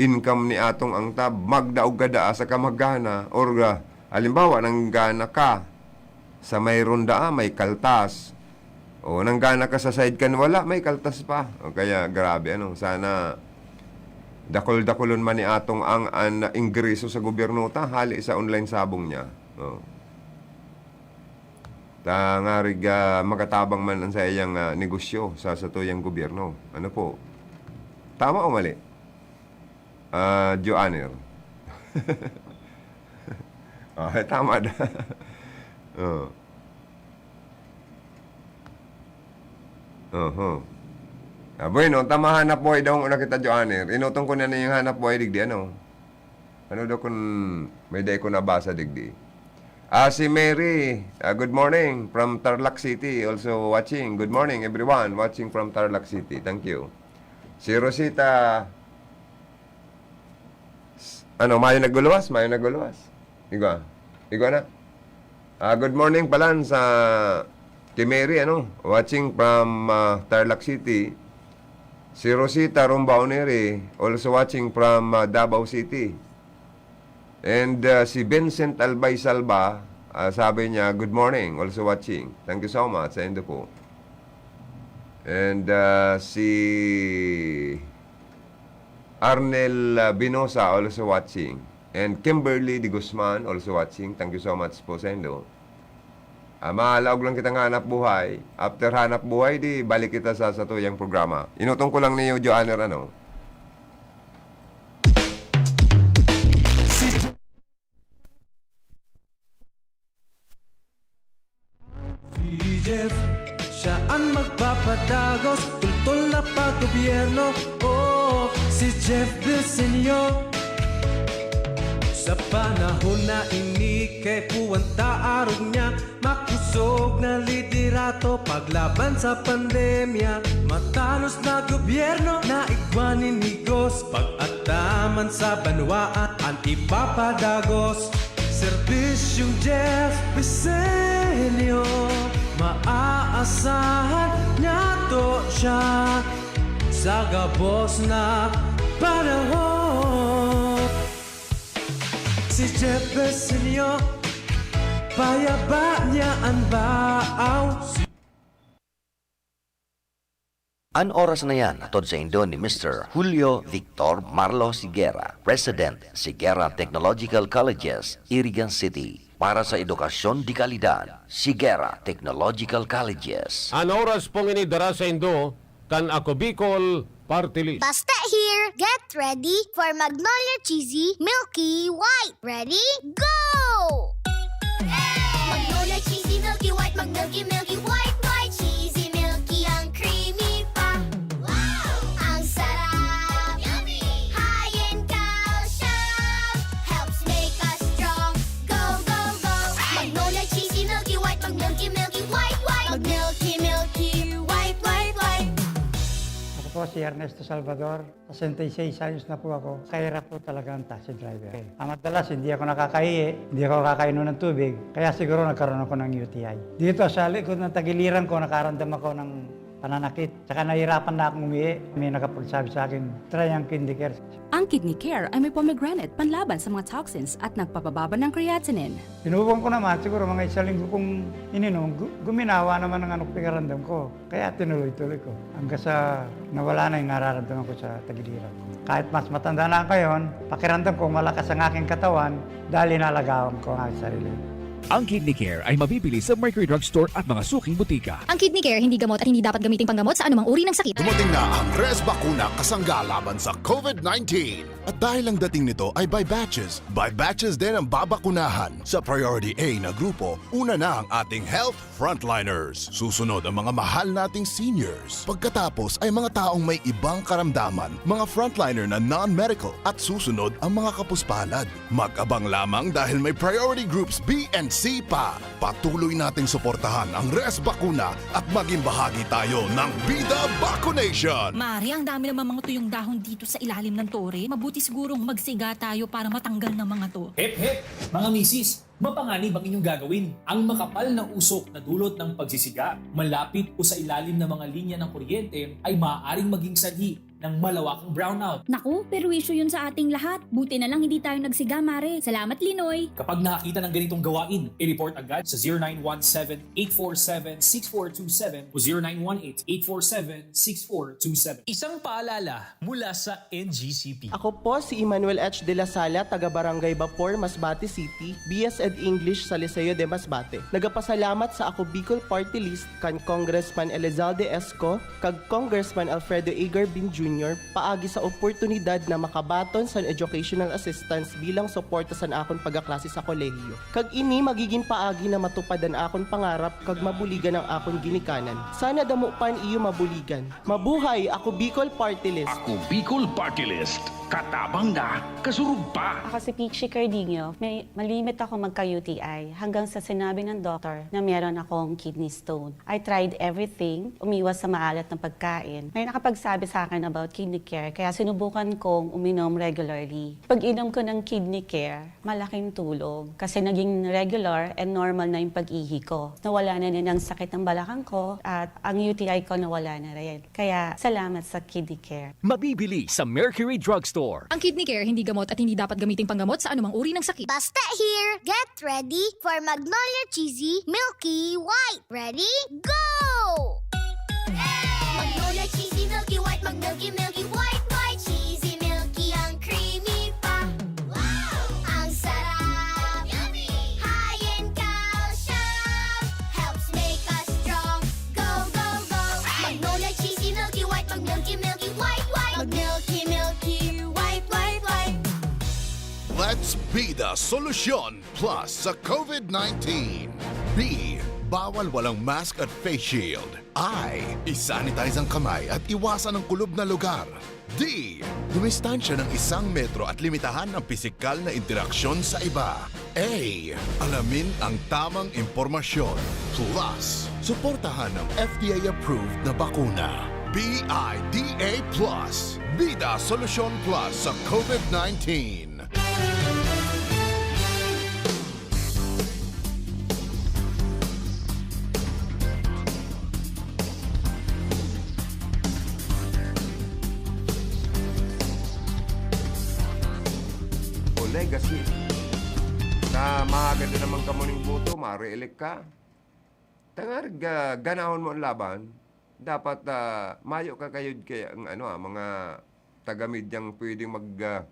income ni Atong Ang, ta magdaog ka daa sa kamaghana, or, ah, halimbawa, nanggana ka sa may ronda, ah, may kaltas. O, nanggana ka sa side kan wala, may kaltas pa. O, kaya, grabe, ano, sana dakol-dakolon man ni Atong Ang an ingreso sa gobyerno ta, hali sa online sabong niya. O. Tangarig, ah, makatabang man an saiyang, ah, negosyo sa satuyang gobyerno. Ano po? Tama o mali? Ah, Joanner. Ah, tama da. Oh. Oho. Ah, bueno, ta mahanap buhay daw na kita, Joanner. Inutong ko na niyang hanap buhay digdi, ano? Ano daw kun may dai ko nabasa digdi? Ah, si Mary, ah, good morning from Tarlac City, also watching. Good morning, everyone watching from Tarlac City. Thank you. Si Rosita, s-, ano, mayo naguluwas, mayo naguluwas. Igwa. Igwa na. Ah, good morning pala sa kay Mary, ano, watching from, ah, Tarlac City. Si Rosita Rumbaoneri, also watching from, ah, Davao City. And, ah, si Vincent Albay Salva, ah, sabi niya, "Good morning, also watching." Thank you so much, sa indo po. And, ah, si Arnel, ah, Binosa, also watching. And Kimberly De Guzman, also watching. Thank you so much po sa indo. Ah, malaog lang kita nga hanap buhay. After hanap buhay, di balik kita sa satuyang programa. Inutong ko lang niyo, Joanner, ano? Si Jeff, siya an magpapadagos, tultol na paggobyerno. Oo, si Jeff Villaseñor. Sa panahon na ini, kay puwanta arog niya, makosog na liderato paglaban sa pandemya. Matanos na gobyerno na igwa nin higos, pag-ataman sa banwaan an ipapadagos. Serbisyong Jeff Villaseñor, maaasahan niyato siya sa gabos na panahon. Si Jeff Villaseñor, payaba niya an baaw. An oras na yan, hatod saindo ni Mister Julio Victor Marlo Siguera, President, Siguera Technological Colleges, Irigan City, para sa edukasyon de kalidad. Siguera Technological Colleges. An oras pong ini dara saindo kan Ako Bicol Party List. Basta here, get ready for Magnolia Cheesy Milky White. Ready? Go! Magnolia Cheesy Milky White, mag-milky, milky, white, white, cheesy, milky, ang creamy pa. Si Ernesto Salvador, sesenta y seis anyos na po ako. Kahirap po talaga ang taxi driver. Ah, madalas hindi ako nakakahihi, hindi ako nakakainom ng tubig, kaya siguro nagkaroon ako ng U T I. Dito sa likod ng tagiliran ko, nakaramdam ako ng pananakit. Tsaka nahihirapan na akong umihi. May nakapagsabi sa akin, "Try ang Kidney Care." Ang Kidney Care ay may pomegranate panlaban sa mga toxins at nagpapababa ng creatinine. Sinubukan ko naman, siguro mga isang linggo kong ininom, gu- guminawa naman ang ano, pakiramdam ko. Kaya tinuloy-tuloy ko hanggang sa nawala na yung nararamdaman ko sa tagiliran ko. Kahit mas matanda na ako ngayon, pakiramdam ko malakas ang aking katawan dahil inalagaan ko ang aking sarili. Ang Kidney Care ay mabibili sa Mercury Drugstore at mga suking butika. Ang Kidney Care hindi gamot at hindi dapat gamiting panggamot sa anumang uri ng sakit. Dumating na ang Res Bakuna kasangga laban sa COVID nineteen. At dahil ang dating nito ay by batches, by batches din ang babakunahan. Sa Priority A na grupo, una na ang ating health frontliners. Susunod ang mga mahal nating seniors. Pagkatapos ay mga taong may ibang karamdaman, mga frontliner na non-medical, at susunod ang mga kapuspalad. Mag-abang lamang dahil may priority groups B and C pa. Patuloy nating suportahan ang Res Bakuna at maging bahagi tayo ng Bida Vacunation! Mare, ang dami naman mga tuyong dahon dito sa ilalim ng tore. Mabuti sigurong magsiga tayo para matanggal ng mga to. Hep hep! Mga misis, mapanganib ang inyong gagawin. Ang makapal na usok na dulot ng pagsisiga, malapit o sa ilalim ng mga linya ng kuryente ay maaaring maging sanhi ng malawakang brownout. Naku, perwisyo yun sa ating lahat. Buti na lang hindi tayo nagsiga, Mare. Salamat, Linoy! Kapag nakakita ng ganitong gawain, i-report agad sa zero nine one seven, eight four seven, six four two seven o zero nine one eight, eight four seven, six four two seven. Isang paalala mula sa N G C P. Ako po si Emmanuel H. De La Sala, taga Barangay Bapor, Masbate City, B S ed English sa Liceo de Masbate. Nagapasalamat sa Ako Bicol Party List kan Congressman Elizalde Esco kag Congressman Alfredo A. Garbin Junior paagi sa oportunidad na makabaton san educational assistance bilang suporta san akon pagkaklase sa kolehiyo. Kag ini magigin paagi na matupad an akon pangarap kag mabuligan ang akon ginikanan. Sana damo pa an iyo mabuligan. Mabuhay! Ako Bicol Party List! Ako Bicol Party List. Katabang na, kasurog pa! Ako si Peachy Cardinho. May malimit ako magka-U T I hanggang sa sinabi ng doktor na meron akong kidney stone. I tried everything, umiwas sa maalat na pagkain. May nakapagsabi sa akin about Kidney Care, kaya sinubukan kong uminom regularly. Pag-inom ko ng Kidney Care, malaking tulong kasi naging regular and normal na yung pag-ihi ko. Nawala na din ang sakit ng balakang ko at ang U T I ko nawala na rin. Kaya salamat sa Kidney Care. Mabibili sa Mercury Drugstore. Ang Kidney Care hindi gamot at hindi dapat gamiting panggamot sa anumang uri ng sakit. Basta here, get ready for Magnolia Cheesy Milky White. Ready? Go! Magnolia Cheesy Milky White, mag Milky Milky White White, cheesy milky ang creamy pa. Wow! Ang sarap! Yummy! High in calcium, helps make us strong. Go, go, go! Magnolia Cheesy Milky White, mag Milky Milky White White, mag Milky Milky White White White. Let's be the solution plus sa COVID nineteen. B, bawal walang mask at face shield. I, isanitize ang kamay at iwasan ang kulob na lugar. D, dumistansya ng isang metro at limitahan ang pisikal na interaksyon sa iba. A, alamin ang tamang impormasyon. Plus, suportahan ang F D A-approved na bakuna. B I D A plus, Bida Solusyon Plus sa COVID nineteen. O legacy. Na mahagad na naman kamo ning boto, ma-re-elect ka. Tangarig, ah, ganahon mo ang laban. Dapat, ah, mayo ka kayod kaya ang ano, ah, mga taga-medyang pwedeng mag, ah,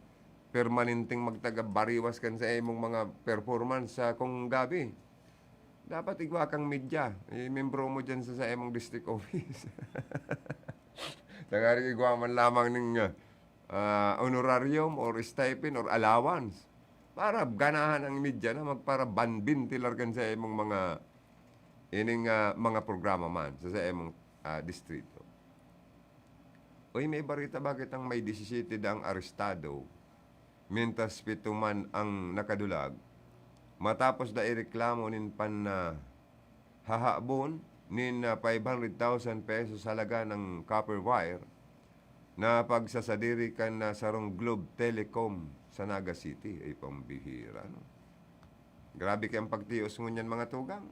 permanenteng magtaga-bariwas kan sa imong mga performance sa kung gabi. Dapat igwa kang media, eh, membro mo dyan sa, sa imong district office. Tangarig igwa man lamang ning, ah, ah, honorarium or stipend or allowance para ganahan ang media na magpara-banbintilar kan sa imong mga, ining, ah, mga programa man sa, sa imong, ah, distrito. Uy, may barita ba kitang may disisete daang arestado, mientras pito man ang nakadulag, matapos da ireklamo nin pan, ah, hahabon nin, ah, five hundred thousand pesos halaga ng copper wire na pagsasadiri kan, ah, sarong Globe Telecom sa Naga City. Ay, pambihira, no? Grabe kayang pagtios ngunyan, mga tugang.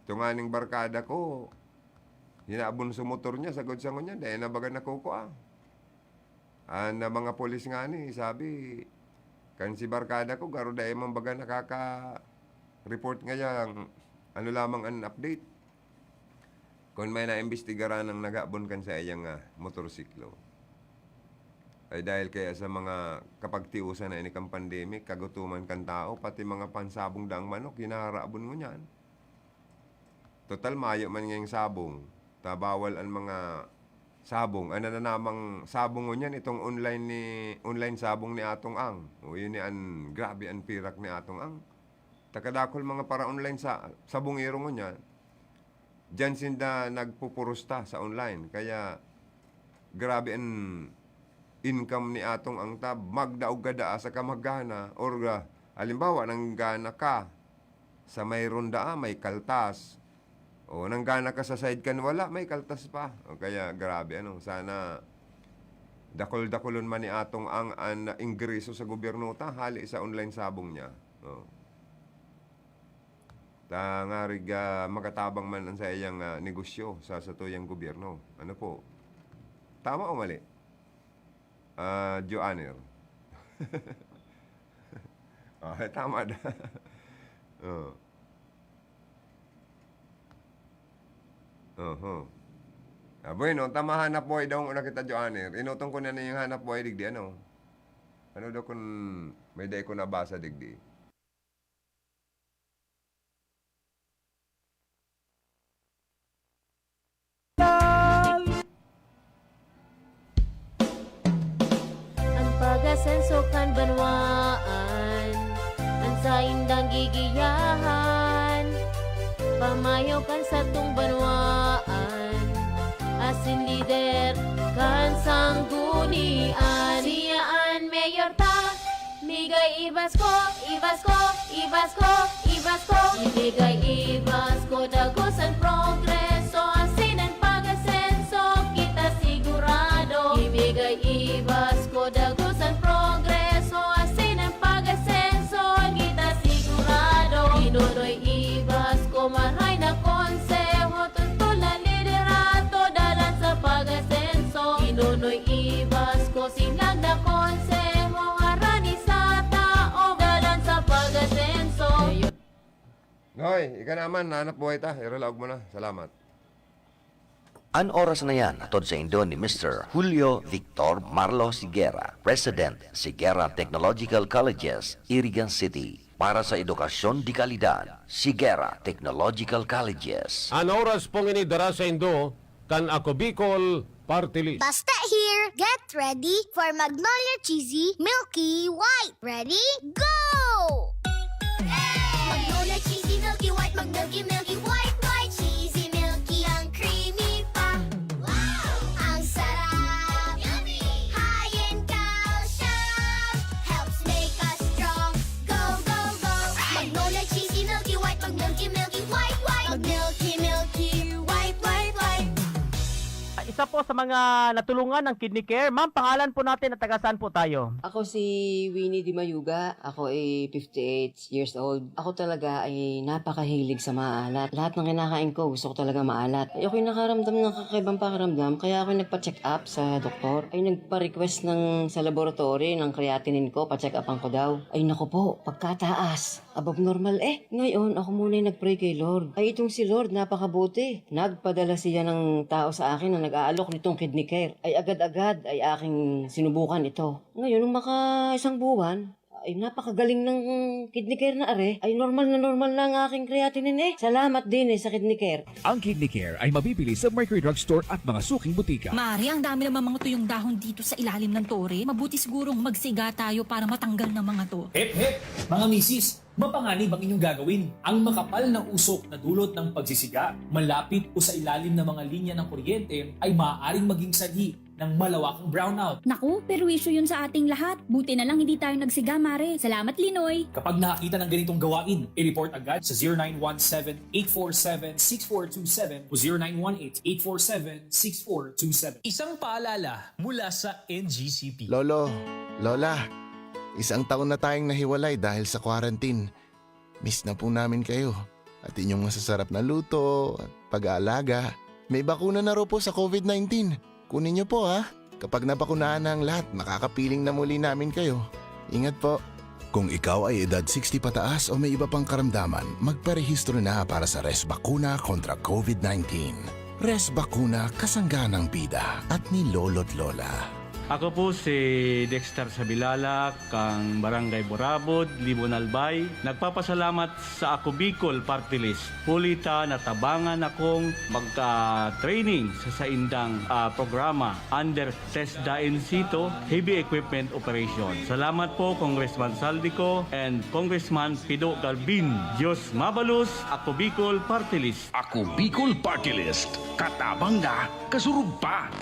Ito nganing barkada ko, hinabon sa motor niya, sagod sa ngunyan, dai na baga nakukua. An, ah, mga pulis ngani, sabi, kan si barkada ko, garo dai man baga nakaka-report ngayang ano lamang an update. Kun may naimbestigaran ang naghabon kan saiyang, ah, motorsiklo. Ay dahil kaya sa mga kapagtiusan na ini kan pandemic, kagutoman kan tao, pati mga pansabong daang manok, hinaharabon ngunyan. Total, mayo man ngayong sabong. Ta bawal an mga sabong. An nananamang sabong ngunyan, itong online ni, online sabong ni Atong Ang. O, yun ni an, grabe an pirak ni Atong Ang. Takadakol mga para-online sa sabongero ngunyan. Diyan sinda nagpupurusta sa online. Kaya, grabe an income ni Atong Ang ta magdaog ka daa sa kamaghana. Or, ah, halimbawa, nanggana ka sa may ronda, ah, may kaltas. O, nanggana ka sa side kan wala, may kaltas pa. O kaya, grabe, ano, sana dakol-dakolon man ni Atong Ang an ingreso sa gobyerno ta, hali sa online sabong niya. O. Ta ngarig, ah, makatabang man an saiyang, ah, negosyo sa satuyang gobyerno. Ano po? Tama o mali? Ah, Joanner. Ah, tama na. Oo. Oho. Ah, bueno, ta mahanap buhay daw na kita, Joanner. Inutong ko na na yung hanap buhay digdi, ano? Ano daw kun may dai ko nabasa digdi? An pag-asenso kan banwaan, an saindang gigiyahan, pamayo kan satong banwaan, asin lider kan sanggunian. Siya an mayor ta, migay i-basko, i-basko, i-basko, i-basko. Ibigay i-basko, dagos an progreso, asin an pag-asenso, kita sigurado. Ibigay i-basko, dagos an progreso, asin an pag-asenso, kita sigurado. Ginonoy i-basko, maray na konseho, toltol na liderato, dalan sa pag-asenso. Ginonoy i-basko, sinag na konseho, harani sa tao, dalan sa pag-asenso. Hoy, ika naman, hanap buhay ta. Iralaog mo na. Salamat. An oras na yan, hatod saindo ni Mister Julio Victor Marlo Siguera, President, Siguera Technological Colleges, Irigan City. Para sa edukasyon de kalidad, Siguera Technological Colleges. An oras pong ini dara saindo kan Ako Bicol Party List. Basta here, get ready for Magnolia Cheesy Milky White. Ready? Go! Magnolia Cheesy Milky White, mag-milky, milky, white, white, cheesy, milky, ang creamy pa. Wow! Ang sarap! Yummy! High in calcium! Helps make us strong. Go, go, go! Magnolia Cheesy Milky White, mag-milky, milky, white, white, mag-milky, milky, white, white, white. Isa po sa mga natulungan ng Kidney Care. Ma'am, pangalan po natin at taga saan po tayo? Ako si Winnie Di Mayuga. Ako ay fifty-eight years old. Ako talaga ay napakahilig sa maalat. Lahat ng kinakain ko, gusto ko talaga maalat. Ay, ako'y nakaramdam ng kakaibang pakiramdam, kaya ako'y nagpa-check up sa doktor. Ay, nagpa-request ng, sa laboratory ng creatinine ko, pa-check upan ko daw. Ay, naku po, pagkataas. Above normal eh. Ngayon, ako muna'y nag-pray kay Lord. Ay, itong si Lord, napakabuti. Nagpadala siya ng tao sa akin na nag-aalok nitong Kidney Care. Ay, agad-agad ay aking sinubukan ito. Ngayon, nung maka isang buwan, ay, napakagaling ng Kidney Care na are. Ay, normal na normal na ang aking creatinine eh. Salamat din eh sa Kidney Care. Ang Kidney Care ay mabibili sa Mercury Drug Store at mga suking botika. Mari, ang dami naman mga tuyong dahon dito sa ilalim ng tore. Mabuti sigurong magsiga tayo para matanggal ng mga to. Hep, hep! Mga misis, mapanganib ang inyong gagawin. Ang makapal na usok na dulot ng pagsisiga, malapit o sa ilalim ng mga linya ng kuryente ay maaaring maging sanhi ng malawakang brownout. Naku, perwisyo yun sa ating lahat. Buti na lang hindi tayo nagsiga, Mare. Salamat, Linoy. Kapag nakakita ng ganitong gawain, i-report agad sa zero nine one seven, eight four seven, six four two seven o zero nine one eight, eight four seven, six four two seven. Isang paalala mula sa N G C P. Lolo, Lola, isang taon na tayong nahiwalay dahil sa quarantine. Miss na po namin kayo at inyong masasarap na luto at pag-aalaga. May bakuna na raw po sa COVID nineteen. Kunin niyo po, ha. Kapag nabakunahan na ang lahat, makakapiling na muli namin kayo. Ingat po. Kung ikaw ay edad sixty pataas o may iba pang karamdaman, magparehistro na para sa Res Bakuna kontra COVID nineteen. Res Bakuna, kasangga ng bida at ni Lolo't Lola. Ako po si Dexter Sabilala, kang Barangay Burabod, Libon Albay. Nagpapasalamat sa Ako Bicol Party List. Huli ta natabangan akong magka-training sa saindang, ah, programa under TESDA in situ, heavy equipment operation. Salamat po, Congressman Saldico and Congressman Pido Garbin. Diyos mabalos, Ako Bicol Party List. Ako Bicol Party List. Katabang na, kasurog pa.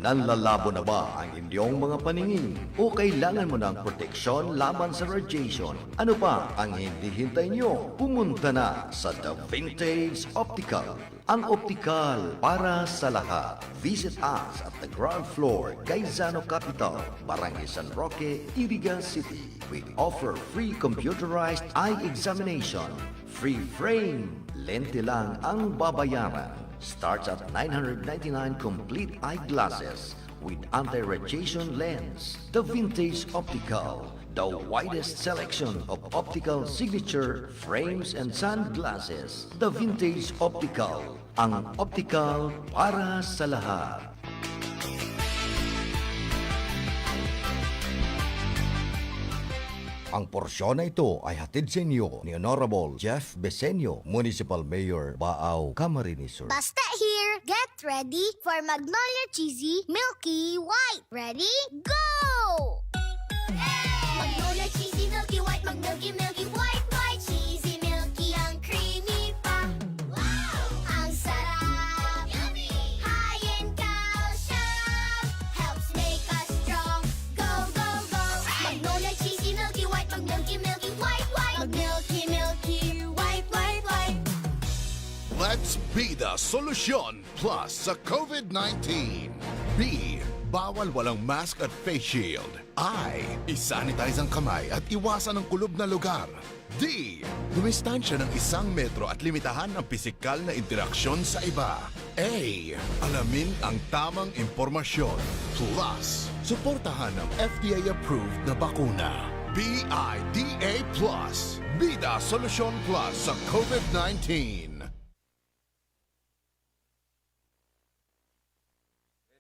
Nanlalabo na ba ang inyong mga paningin? O kailangan mo ng proteksyon laban sa radiation? Ano pa ang hinihintay nyo? Pumunta na sa The Vintage Optical. Ang optical para sa lahat. Visit us at the ground floor, Gaisano Capital, Barangay San Roque, Iriga City. We offer free computerized eye examination. Free frame. Lente lang ang babayaran. Starts at nine hundred ninety-nine complete eyeglasses with anti-radiation lens. The Vintage Optical, the widest selection of optical signature frames and sunglasses. The Vintage Optical, ang optical para sa lahat. Ang porsyon na ito ay hatid sa inyo ni Honorable Jeff Besenio, Municipal Mayor, Baao, Camarines Sur. Basta here, get ready for Magnolia Cheesy Milky White. Ready? Go! Magnolia Cheesy Milky White, mag-milky, milky, white, white, cheesy, milky, ang creamy pa. Wow! Ang sarap! Yummy! High in calcium, helps make us strong. Go, go, go! Magnolia Cheesy Milky White, mag-milky, milky, white, white, mag-milky, milky, white, white, white. Let's be the solution plus sa COVID nineteen. B, bawal walang mask at face shield. I, isanitize ang kamay at iwasan ang kulob na lugar. D, dumistansya ng isang metro at limitahan ang pisikal na interaksyon sa iba. A, alamin ang tamang impormasyon. Plus, suportahan ang F D A-approved na bakuna. B I D A plus, Bida Solusyon Plus sa COVID nineteen.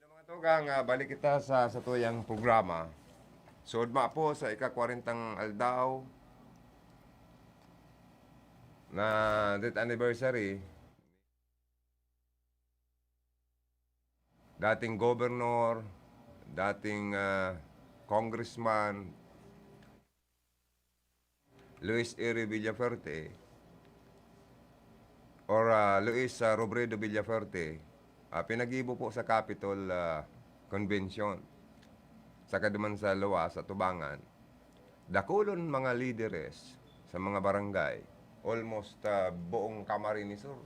Mga tugang, ah, balik kita sa satuyang programa. Sugma po sa ika-kwarentang aldaw na death anniversary, dating governor, dating, ah, congressman, Luis Eri Villafuerte or, ah, Luis, ah, Robredo Villafuerte, ah, pinag-ibo po sa Capitol, ah, Convention. Saka duman sa luwas, sa tubangan, dakulon mga lideres sa mga barangay, almost, ah, buong Camarines Sur,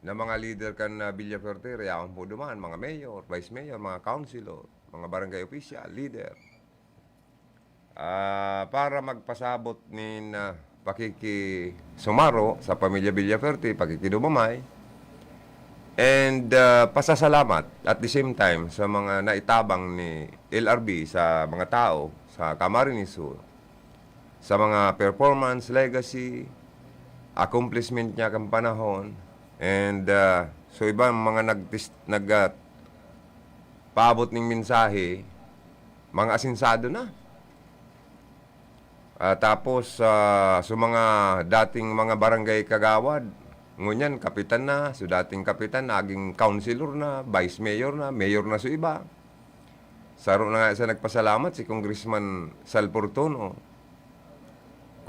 na mga lider kan, ah, Villafuerte, yaon po duman, mga mayor, vice mayor, mga councilor, mga barangay official, leader. Ah, para magpasabot nin, ah, pakikisumaro sa pamilya Villafuerte, pakikidumamay, and, ah, pasasalamat at the same time sa mga naitabang ni L R B sa mga tao sa Camarines Sur, sa mga performance, legacy, accomplishment niya kan panahon, and, ah, so ibang mga nagtis-, nag-, ah, paabot ning mensahe, mga asensado na. Ah, tapos, ah, so mga dating mga barangay kagawad, ngunyan kapitan na, so dating kapitan, naging councilor na, vice mayor na, mayor na so iba. Saro na nga sa nagpasalamat, si Congressman Sal Fortuno.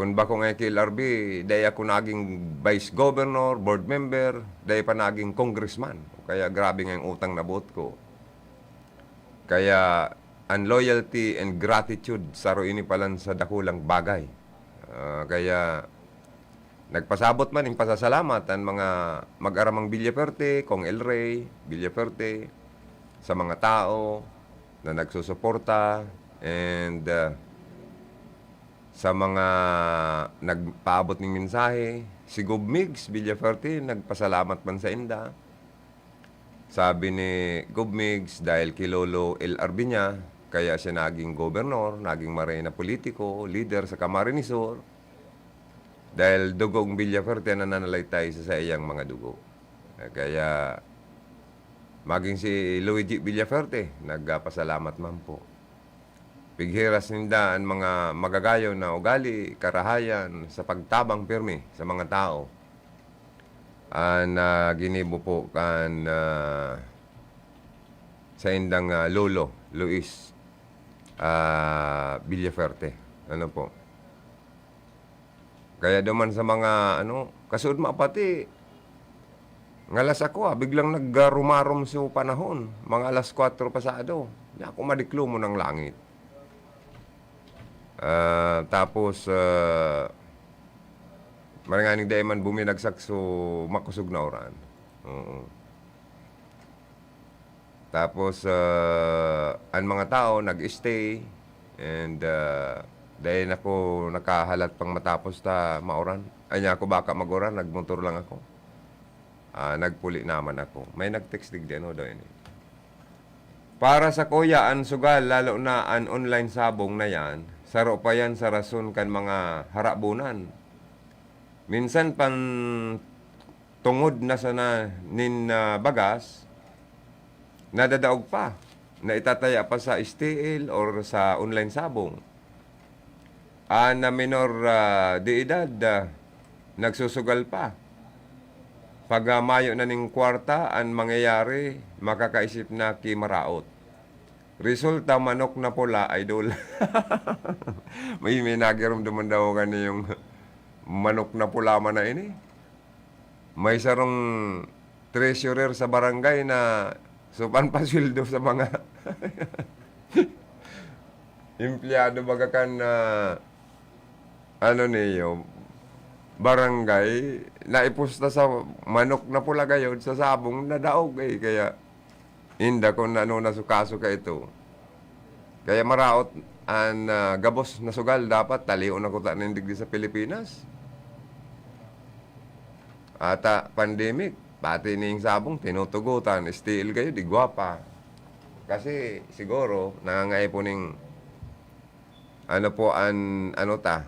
Kun bako ngaya ki L R B, dai ako naging vice governor, board member, dai pa naging congressman. Kaya grabe nga yung utang na buot ko. Kaya ang loyalty and gratitude, saro ini palan sa dakulang bagay. Ah, kaya nagpasabot man ning pasasalamat an mga mag-aramang Villaferte, Cong El Rey Villaferte, sa mga tao na nagsusuporta, and, ah, sa mga nagpaabot ning mensahe. Si Gob Migs Villaferte nagpasalamat man sainda. Sabi ni Gob Migs, dahil ki Lolo L R Viña, kaya siya naging gobernador, naging maray na politiko, lider sa Camarines Sur, dahil dugong Villaferte na nananalaysay sa saiyang mga dugo. Kaya maging si Luigi Villaferte, nagpasalamat man po. Pighiras ninda an mga magagayon na ugali, karahayan sa pagtabang pirmi sa mga tao. An, ah, ginibo po kan, ah, saindang, ah, lolo, Luis, ah, Villaferte. Ano po? Kaya duman sa mga, ano, kasuodma pati, ngalas ako, ah, biglang nagrumarom so panahon, mga alas kwatro pasado. Di ako madiklomon ang langit. Ah, tapos, ah, maranganing dai man buminagsak so makosog na uran. Oo. Tapos, ah, an mga tao nag-stay and, ah, dai na ako nakahalat pang matapos ta mauran. Anya ako baka mag-uran, nagmotor lang ako. Ah, nagpuli naman ako. May nag-text digdi, ano daw ini? Para sa kuya, an sugal, lalo na an online sabong na yan, saro pa yan sa rason kan mga harabunan. Minsan pan tungod na sana nin, ah, bagas, nadadaog pa, na itataya pa sa S T L or sa online sabong. An na minor, ah, de edad, ah, nagsusugal pa. Pag, ah, mayo na ning kwarta, an mangyayari, makakaisip na ki maraot. Resulta, manok na pula, idol. May, may nagiramdaman daw kani yung manok na pula man na ini. May sarong treasurer sa barangay na supan pasweldo sa mga empleyado baga kan, ah, ano niyo, barangay, naipusta sa manok na pula gayod sa sabong na daog, eh. Kaya, inda kun ano na su-, kaso ka ito. Kaya maraot an, ah, gabos na sugal, dapat talion na kuta nin digdi sa Pilipinas. Ata pandemic, pati ning sabong tinutugotan, S T L kayo, di gwapa. Kasi siguro, nangangaipo ning, ano po an, ano ta,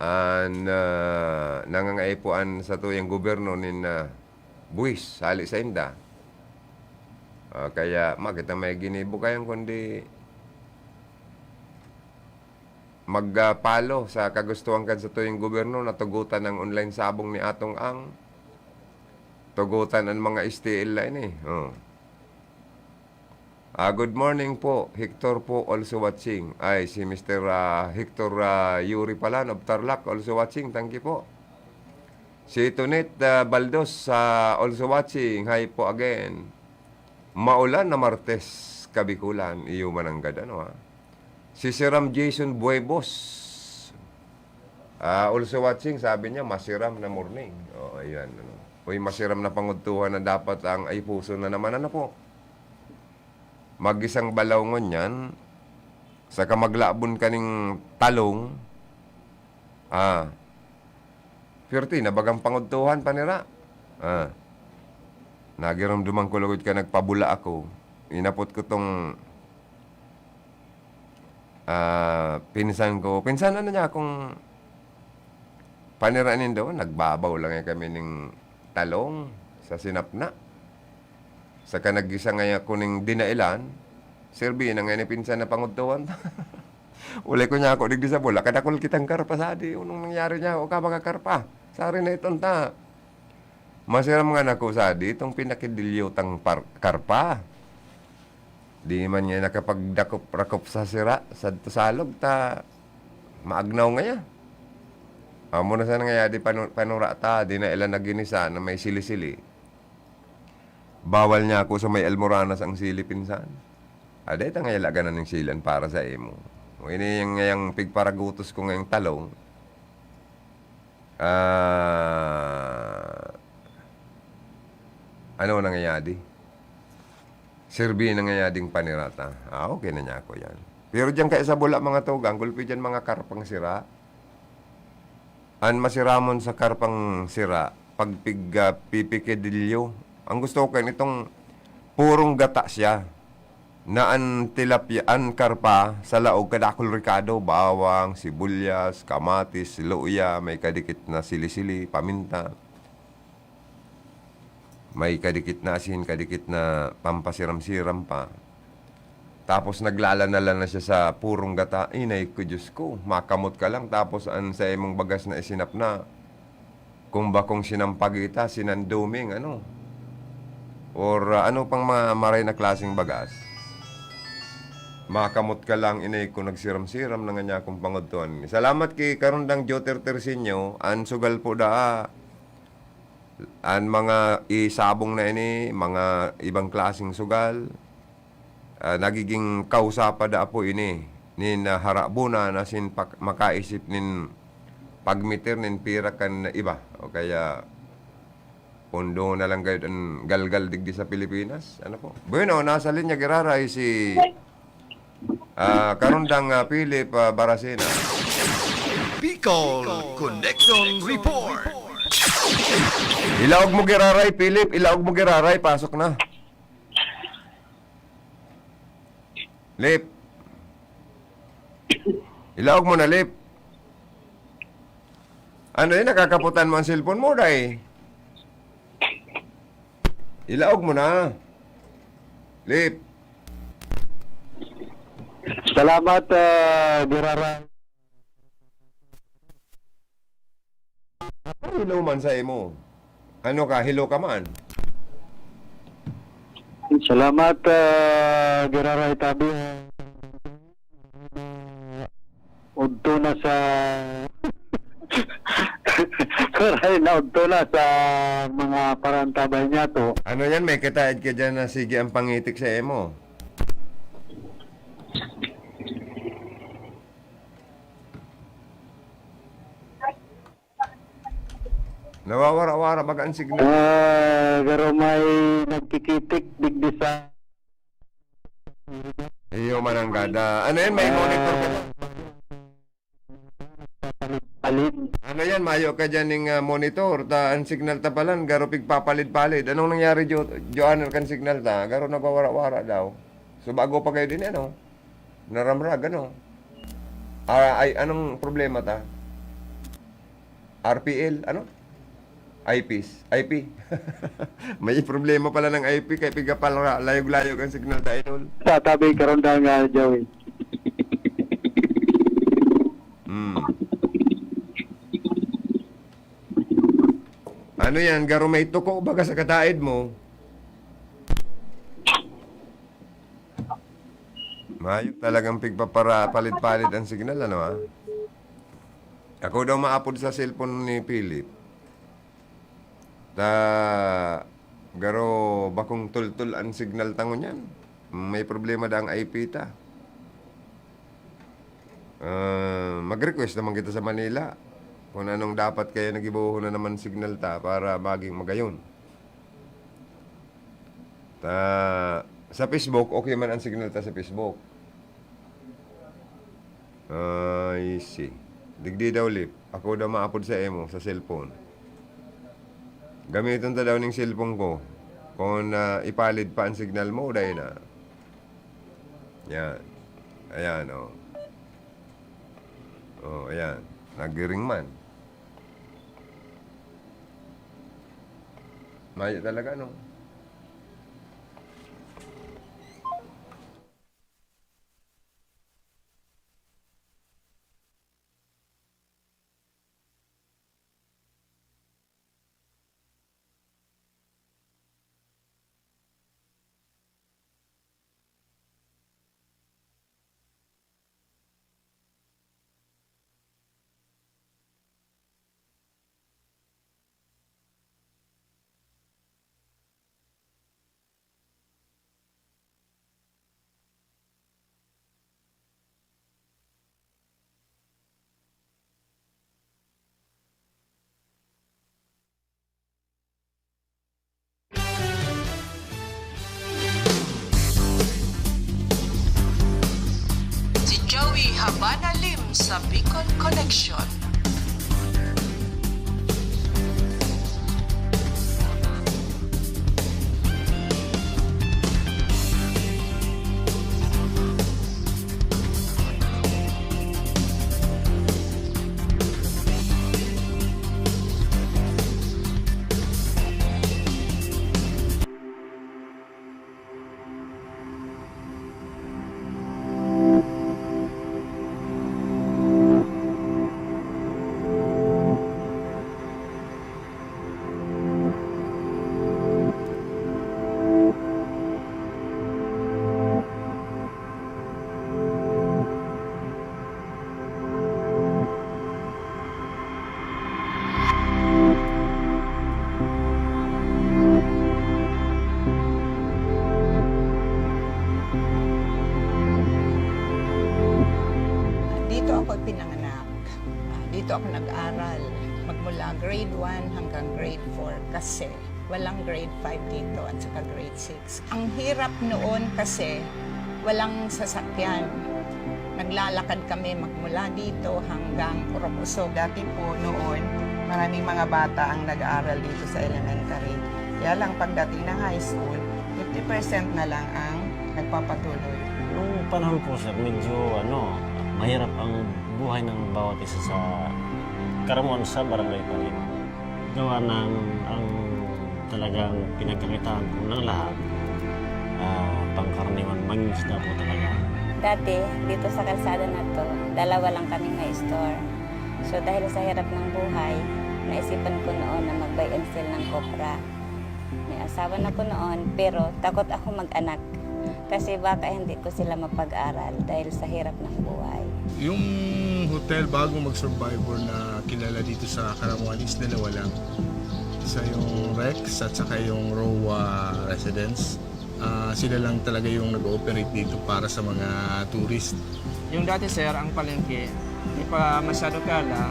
an, ah, nangangaipo an satuyang gobyerno nin, ah, buwis, hali sainda. Ah, kaya, makita may ginibo kayan kundi mag, ah, palo sa kagustuhan kan satuyang gobyerno na tugotan ang online sabong ni Atong Ang. Tugotan an mga S T L na ini. Oh. Ah, good morning po. Hector po, also watching. Ay, si Mister, ah, Hector, ah, Yuri Palan of Tarlac, also watching. Thank you po. Si Tonet, ah, Baldos, ah, also watching. Hi po again. Maulan na Martes, Kabikulan. Iyo man ang gad, ano, ha? Si Siram Jason Buebos, ah, also watching, sabi niya, masiram na morning. O, ayan, ano. Uy, masiram na pangudtuhan na dapat ang ay puso na naman, ano po? Mag-isang balaw ngunyan, saka maglabon kaning talong, ah, pirti na bagang pangudtuhan pa nira. Ah, nagiramduman ko lugod ka nagpabula ako. Inapot ko tong, ah, pinsan ko. Pinsan, ano niya, kung panira nindo, nagbabaw lang yan kami ning talong sa sinapna. Saka naggisa ngaya ko ning dinailan, sirbi na nga ni pinsan na pangudtuhan. Ulay ko niya ako digdi sa bola, kadakol kitang karpa sadi. Unong nangyari niya ako ka mga karpa? Sari na iton ta. Masiram nga nako sadi, itong pinakidilyotang par-, karpa. Di man niya nakapagdakop-rakop sa sira, sa salog, ta maagnaw ngaya. Amo na sana nga yadi panu-, panura ta, di na ila naginisa na may sili-sili. Bawal niya ako sa may almoranas ang sili, pinsan. Aday ta nga yala ganan ning sili an para sa imo. O ini yang, yang pigparagutos ko ngayong talong. Ah, ano nangyayari? Serbi na nga yading panirata. Ah, okay na niya ako yan. Pero diyan kaya sa Bula, mga tugang, gulpi diyan mga karpang sira. An masiramon sa karpang sira, pagpig-, ah, pipikidilyo. Ang gusto ko kan itong purong gata siya. Na an tilapia, an karpa, sa laog, kadakul rekado, bawang, sibuyas, kamatis, luya, may kadikit na sili-sili, paminta. May kadikit na asin, kadikit na pampasiram-siram pa. Tapos naglalana-lana siya sa purong gata. Inay ko, Diyos ko, makamot ka lang. Tapos an sa imong bagas na isinap na, kung bakong sinampagita, sinanduming, ano? Or, ah, ano pang mga maray na klaseng bagas? Makamot ka lang, inay ko, nagsiram-siram na nga niya akong pangudtuan. Salamat ki Karundang Joter Tersinyo, an sugal po daa. An mga isabong na ini, mga ibang klaseng sugal, ah, nagiging kausa pa da apo ini nin, ah, harabunan asin pak-, makaisip nin pagmeter nin pira kan iba. O kaya, pondo na lang gayud an galgal digdi sa Pilipinas. Ano po? Bueno, nasa linya giraray si Ah, Karundang, ah, Philip, ah, Baracena. Bicol Connection Report. Ilaog mo giraray, Philip. Ilaog mo giraray. Pasok na. Lip. Ilaog mo na, Lip. Ano yun? Nakakaputan mo ang cellphone mo, day? Ilaog mo na. Lip. Salamat, ah, Gerara. Ako, hello man sa imo. Ano ka, hello ka man? Salamat, ah, Gerara Itabi. Udto na sa Maray na udto na sa mga parantabay niya to. Ano yan? May kataed ka dyan na sige ang pangitik sa emo. Nawawara-wara baga ang signal. Ah, garo may nagkikitik digdi sa Iyo, mananggada. Ano yan? May monitor ka dyan? Alin? Ano yan? Mayo ka dyan ning, ah, monitor. Ta, ang signal ta palan, garo pigpapalid-palid. Anong nangyari, Jo-, Joanner, kan signal ta? Garo nagwawara-wara daw. So, bago pa kayo din, ano? Naramrag, ano? Ah, ay, anong problema ta? R P L, ano? I Ps, I P. May problema pala ng I P, kaya pigapala, layog-layog ang signal ta, idol. Sa tabi, Karundang, ah, Joey. Hmm. Ano yan? Garo may tuko baga sa kataid mo? Mayo talagang pigpapara-, palid-palid ang signal, ano, ah? Ako daw maapod sa cellphone ni Philip. Ta, garo bakong tultol ang signal ta ngunyan. May problema da ang I P ta. Ah, mag-request naman kita sa Manila kung anong dapat kaya nagibohon na naman signal ta para maging magayon. Ta, sa Facebook, okay man ang signal ta sa Facebook. I see. Digdi daw, Lip. Ako daw maapod sa imo, sa cellphone. Gamiton ta daw ning cellphone ko. Kung, ah, ipalid pa ang signal mo, dai na. Yan. Ayan, oh. Oh, ayan. Naggiring man. Mayo talaga, no? Si Joey Habana Lim sa Bicol Connection. Dito ako ipinanganak. Ah, dito ako nag-aral. Magmula grade one hanggang grade four kasi walang grade five dito at saka grade six. Ang hirap noon kasi walang sasakyan. Naglalakad kami magmula dito hanggang Rocoso. Dati po noon, maraming mga bata ang nag-aaral dito sa elementary. Kaya lang pagdating ng high school, fifty percent na lang ang nagpapatuloy. Nung panahon po, sir, medyo, ano, mahirap ang buhay ng bawat isa sa karamuan sa Barangay Paliman. Gawa ng ang talagang pinagkakitaan po ng lahat, ah, pangkaraniwan, mangingisda po talaga. Dati, dito sa kalsada na 'to, dalawa lang kaming may store. So, dahil sa hirap ng buhay, naisipan ko noon na mag-buy and sell ng kopra. May asawa na ko noon, pero takot ako mag-anak. Kasi baka hindi ko sila mapag-aral dahil sa hirap ng buhay. Yung hotel, bago mag-Survivor, na kilala dito sa Karamuan is dalawa lang. Isa yung Rex at saka yung Roa Residence. Ah, sila lang talaga yung nag-ooperate dito para sa mga tourist. Yung dati, sir, ang palengke, di pa masyado kilala,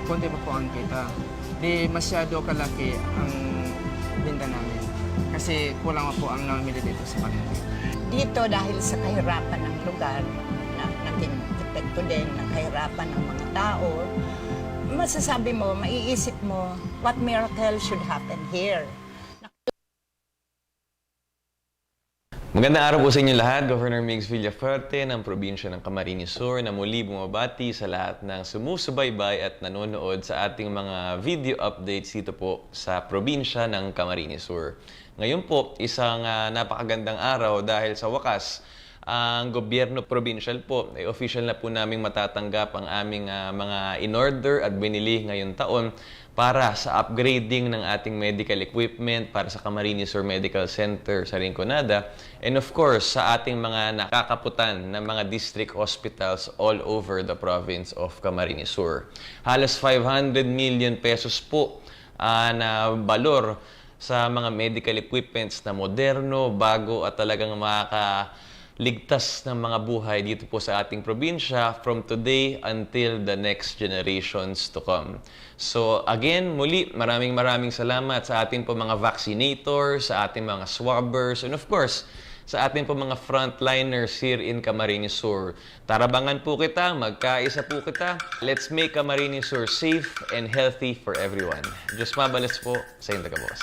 konti pa po ang kita. Di masyado kalaki ang binda namin kasi kulang pa po ang namimili dito sa palengke. Dito, dahil sa kahirapan ng lugar, na naging epekto din ng kahirapan ng mga tao, masasabi mo, maiisip mo, what miracle should happen here? Magandang araw po sa inyo lahat. Governor Migs Villafuerte ng probinsya ng Camarines Sur na muli bumabati sa lahat ng sumusubaybay at nanonood sa ating mga video updates dito po sa probinsya ng Camarines Sur. Ngayon po, isang, ah, napakagandang araw dahil sa wakas, ang gobyerno probinsyal po, eh, official na po naming matatanggap ang aming, ah, mga in-order at binili ngayong taon para sa upgrading ng ating medical equipment para sa Camarines Sur Medical Center sa Rinconada, and of course, sa ating mga nakakaputan na mga district hospitals all over the province of Camarines Sur. Halos five hundred million pesos po, ah, na balor sa mga medical equipments na moderno, bago at talagang makakaligtas ng mga buhay dito po sa ating probinsya from today until the next generations to come. So again, muli, maraming maraming salamat sa ating po mga vaccinators, sa ating mga swabbers, and of course, sa ating po mga frontliners here in Camarines Sur. Tarabangan po kita, magkaisa po kita. Let's make Camarines Sur safe and healthy for everyone. Diyos mabalos po sa inyo, gabos.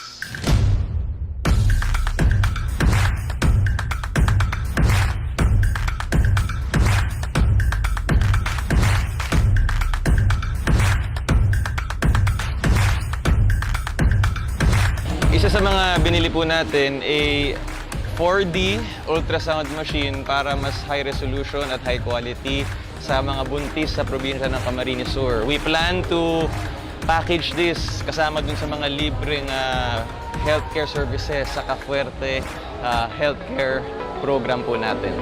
Isa sa mga binili po natin ay four D ultrasound machine para mas high resolution at high quality sa mga buntis sa probinsya ng Camarines Sur. We plan to package this kasama dun sa mga libreng, ah, healthcare services sa Kafuerte, ah, healthcare program po natin.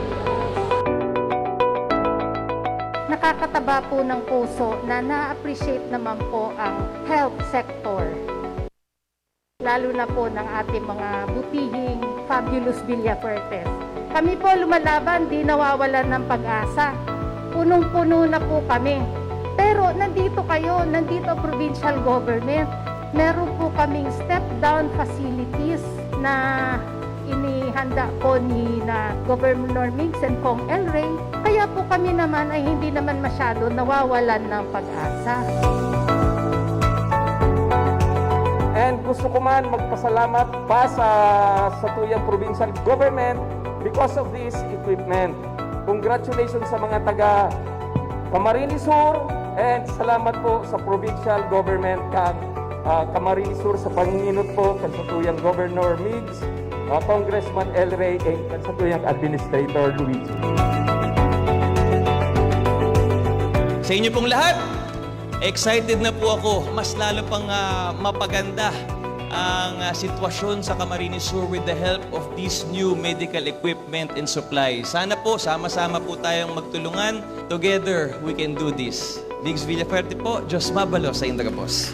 Nakakataba po ng puso na na-appreciate naman po ang health sector, lalo na po ng ating mga butihing Fabulous Villafuertes. Kami po lumalaban, di nawawalan ng pag-asa. Punong-puno na po kami. Pero nandito kayo, nandito ang provincial government. Meron po kaming step-down facilities na Inihanda po ni na Governor Migs and Cong El Rey, kaya po kami naman ay hindi naman masyado nawawalan ng pag-asa. And gusto ko man magpasalamat pa sa satuyang provincial government because of this equipment. Congratulations sa mga taga Camarines Sur, and salamat po sa provincial government kan, ah, Camarines Sur sa panginot po kan satuyang Governor Migs, ah, Congressman El Rey, and kan satuyang Administrator Luigi. Sa inyo pong lahat, excited na po ako. Mas lalo pang, ah, mapaganda ang, ah, sitwasyon sa Camarines Sur with the help of this new medical equipment and supply. Sana po, sama-sama po tayong magtulungan. Together, we can do this. Migs Villafuerte po, Diyos mabalos sa indagapos.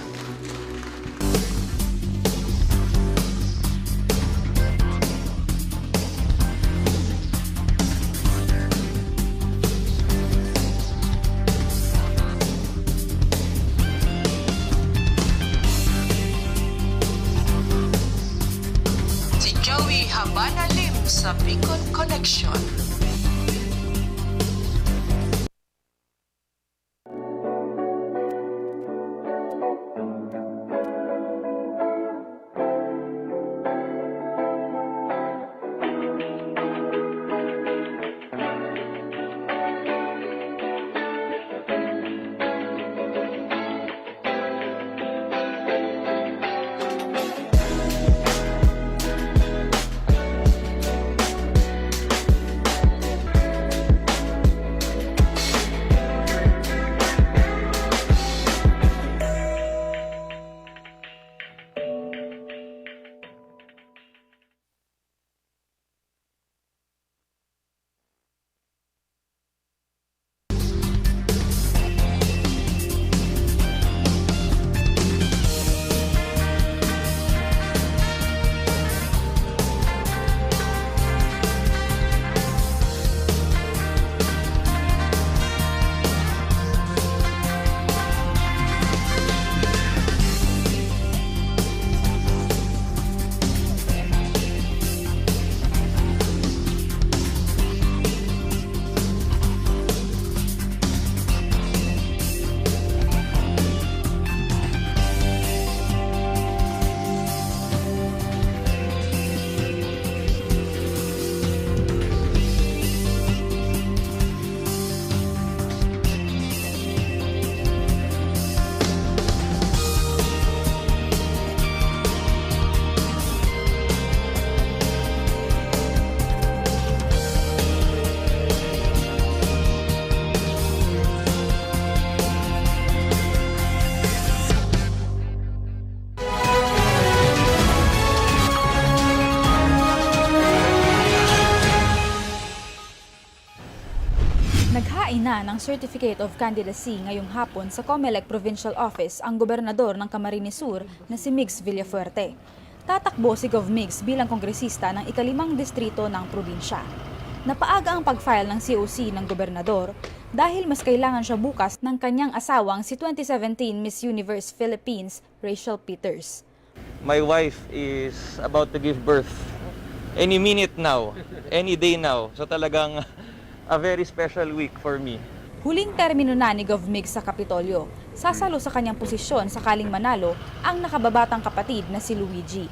Si Joey Habana Lim sa Bicol Connection. Naghain na ng Certificate of Candidacy ngayong hapon sa Comelec Provincial Office ang gobernador ng Camarines Sur na si Migs Villafuerte. Tatakbo si Gov Migs bilang kongresista ng ikalimang distrito ng probinsya. Napaaga ang pag-file ng C O C ng gobernador dahil mas kailangan siya bukas ng kanyang asawang si twenty seventeen Miss Universe Philippines, Rachel Peters. My wife is about to give birth any minute now, any day now. So talagang a very special week for me. Huling termino na ni Gov Migs sa Kapitolyo. Sasalo sa kanyang posisyon sakaling manalo ang nakababatang kapatid na si Luigi.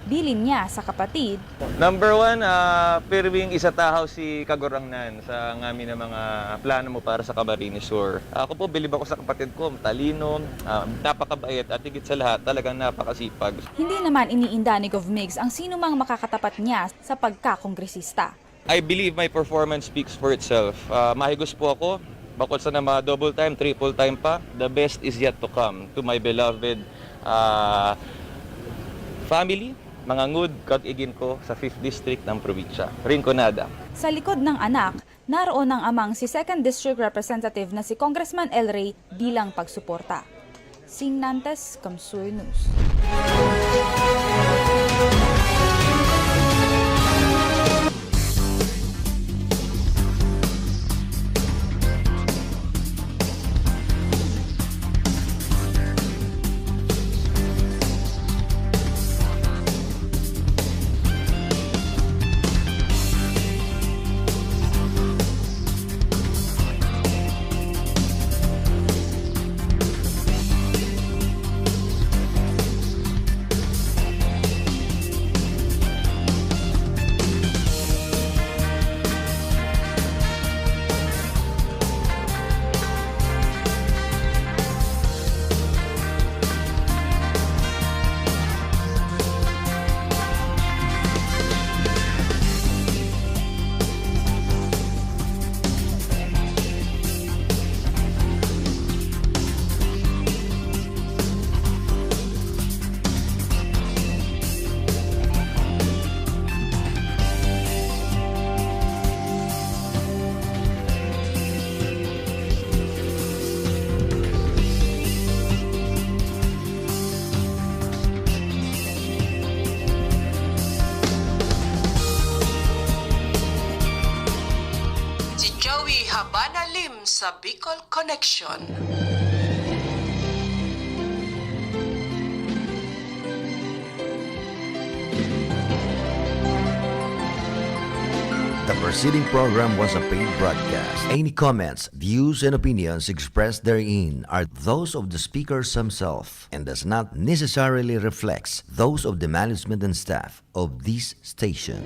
Bilin niya sa kapatid. Number one, ah, pirming isatahaw si Kagurangnan sa ngamin na mga plano mo para sa Camarines Sur. Ako po, bilib ako sa kapatid ko, matalino, ah, napakabait, at higit sa lahat, talagang napakasipag. Hindi naman iniinda ni Gov Migs ang sinumang makakatapat niya sa pagkakongresista. I believe my performance speaks for itself. Ah, mahigos po ako. Bakod sa na ma-double time, triple time pa, the best is yet to come to my beloved, ah, family, mga ngud, kag igin ko sa fifth District ng probinsya, Rinconada. Sa likod ng anak, naroon ang amang si Second District Representative na si Congressman El Rey bilang pagsuporta. Sing Nantes, Kamsur News. sa Bicol Connection. The preceding program was a paid broadcast. Any comments, views, and opinions expressed therein are those of the speakers himself and does not necessarily reflect those of the management and staff of this station.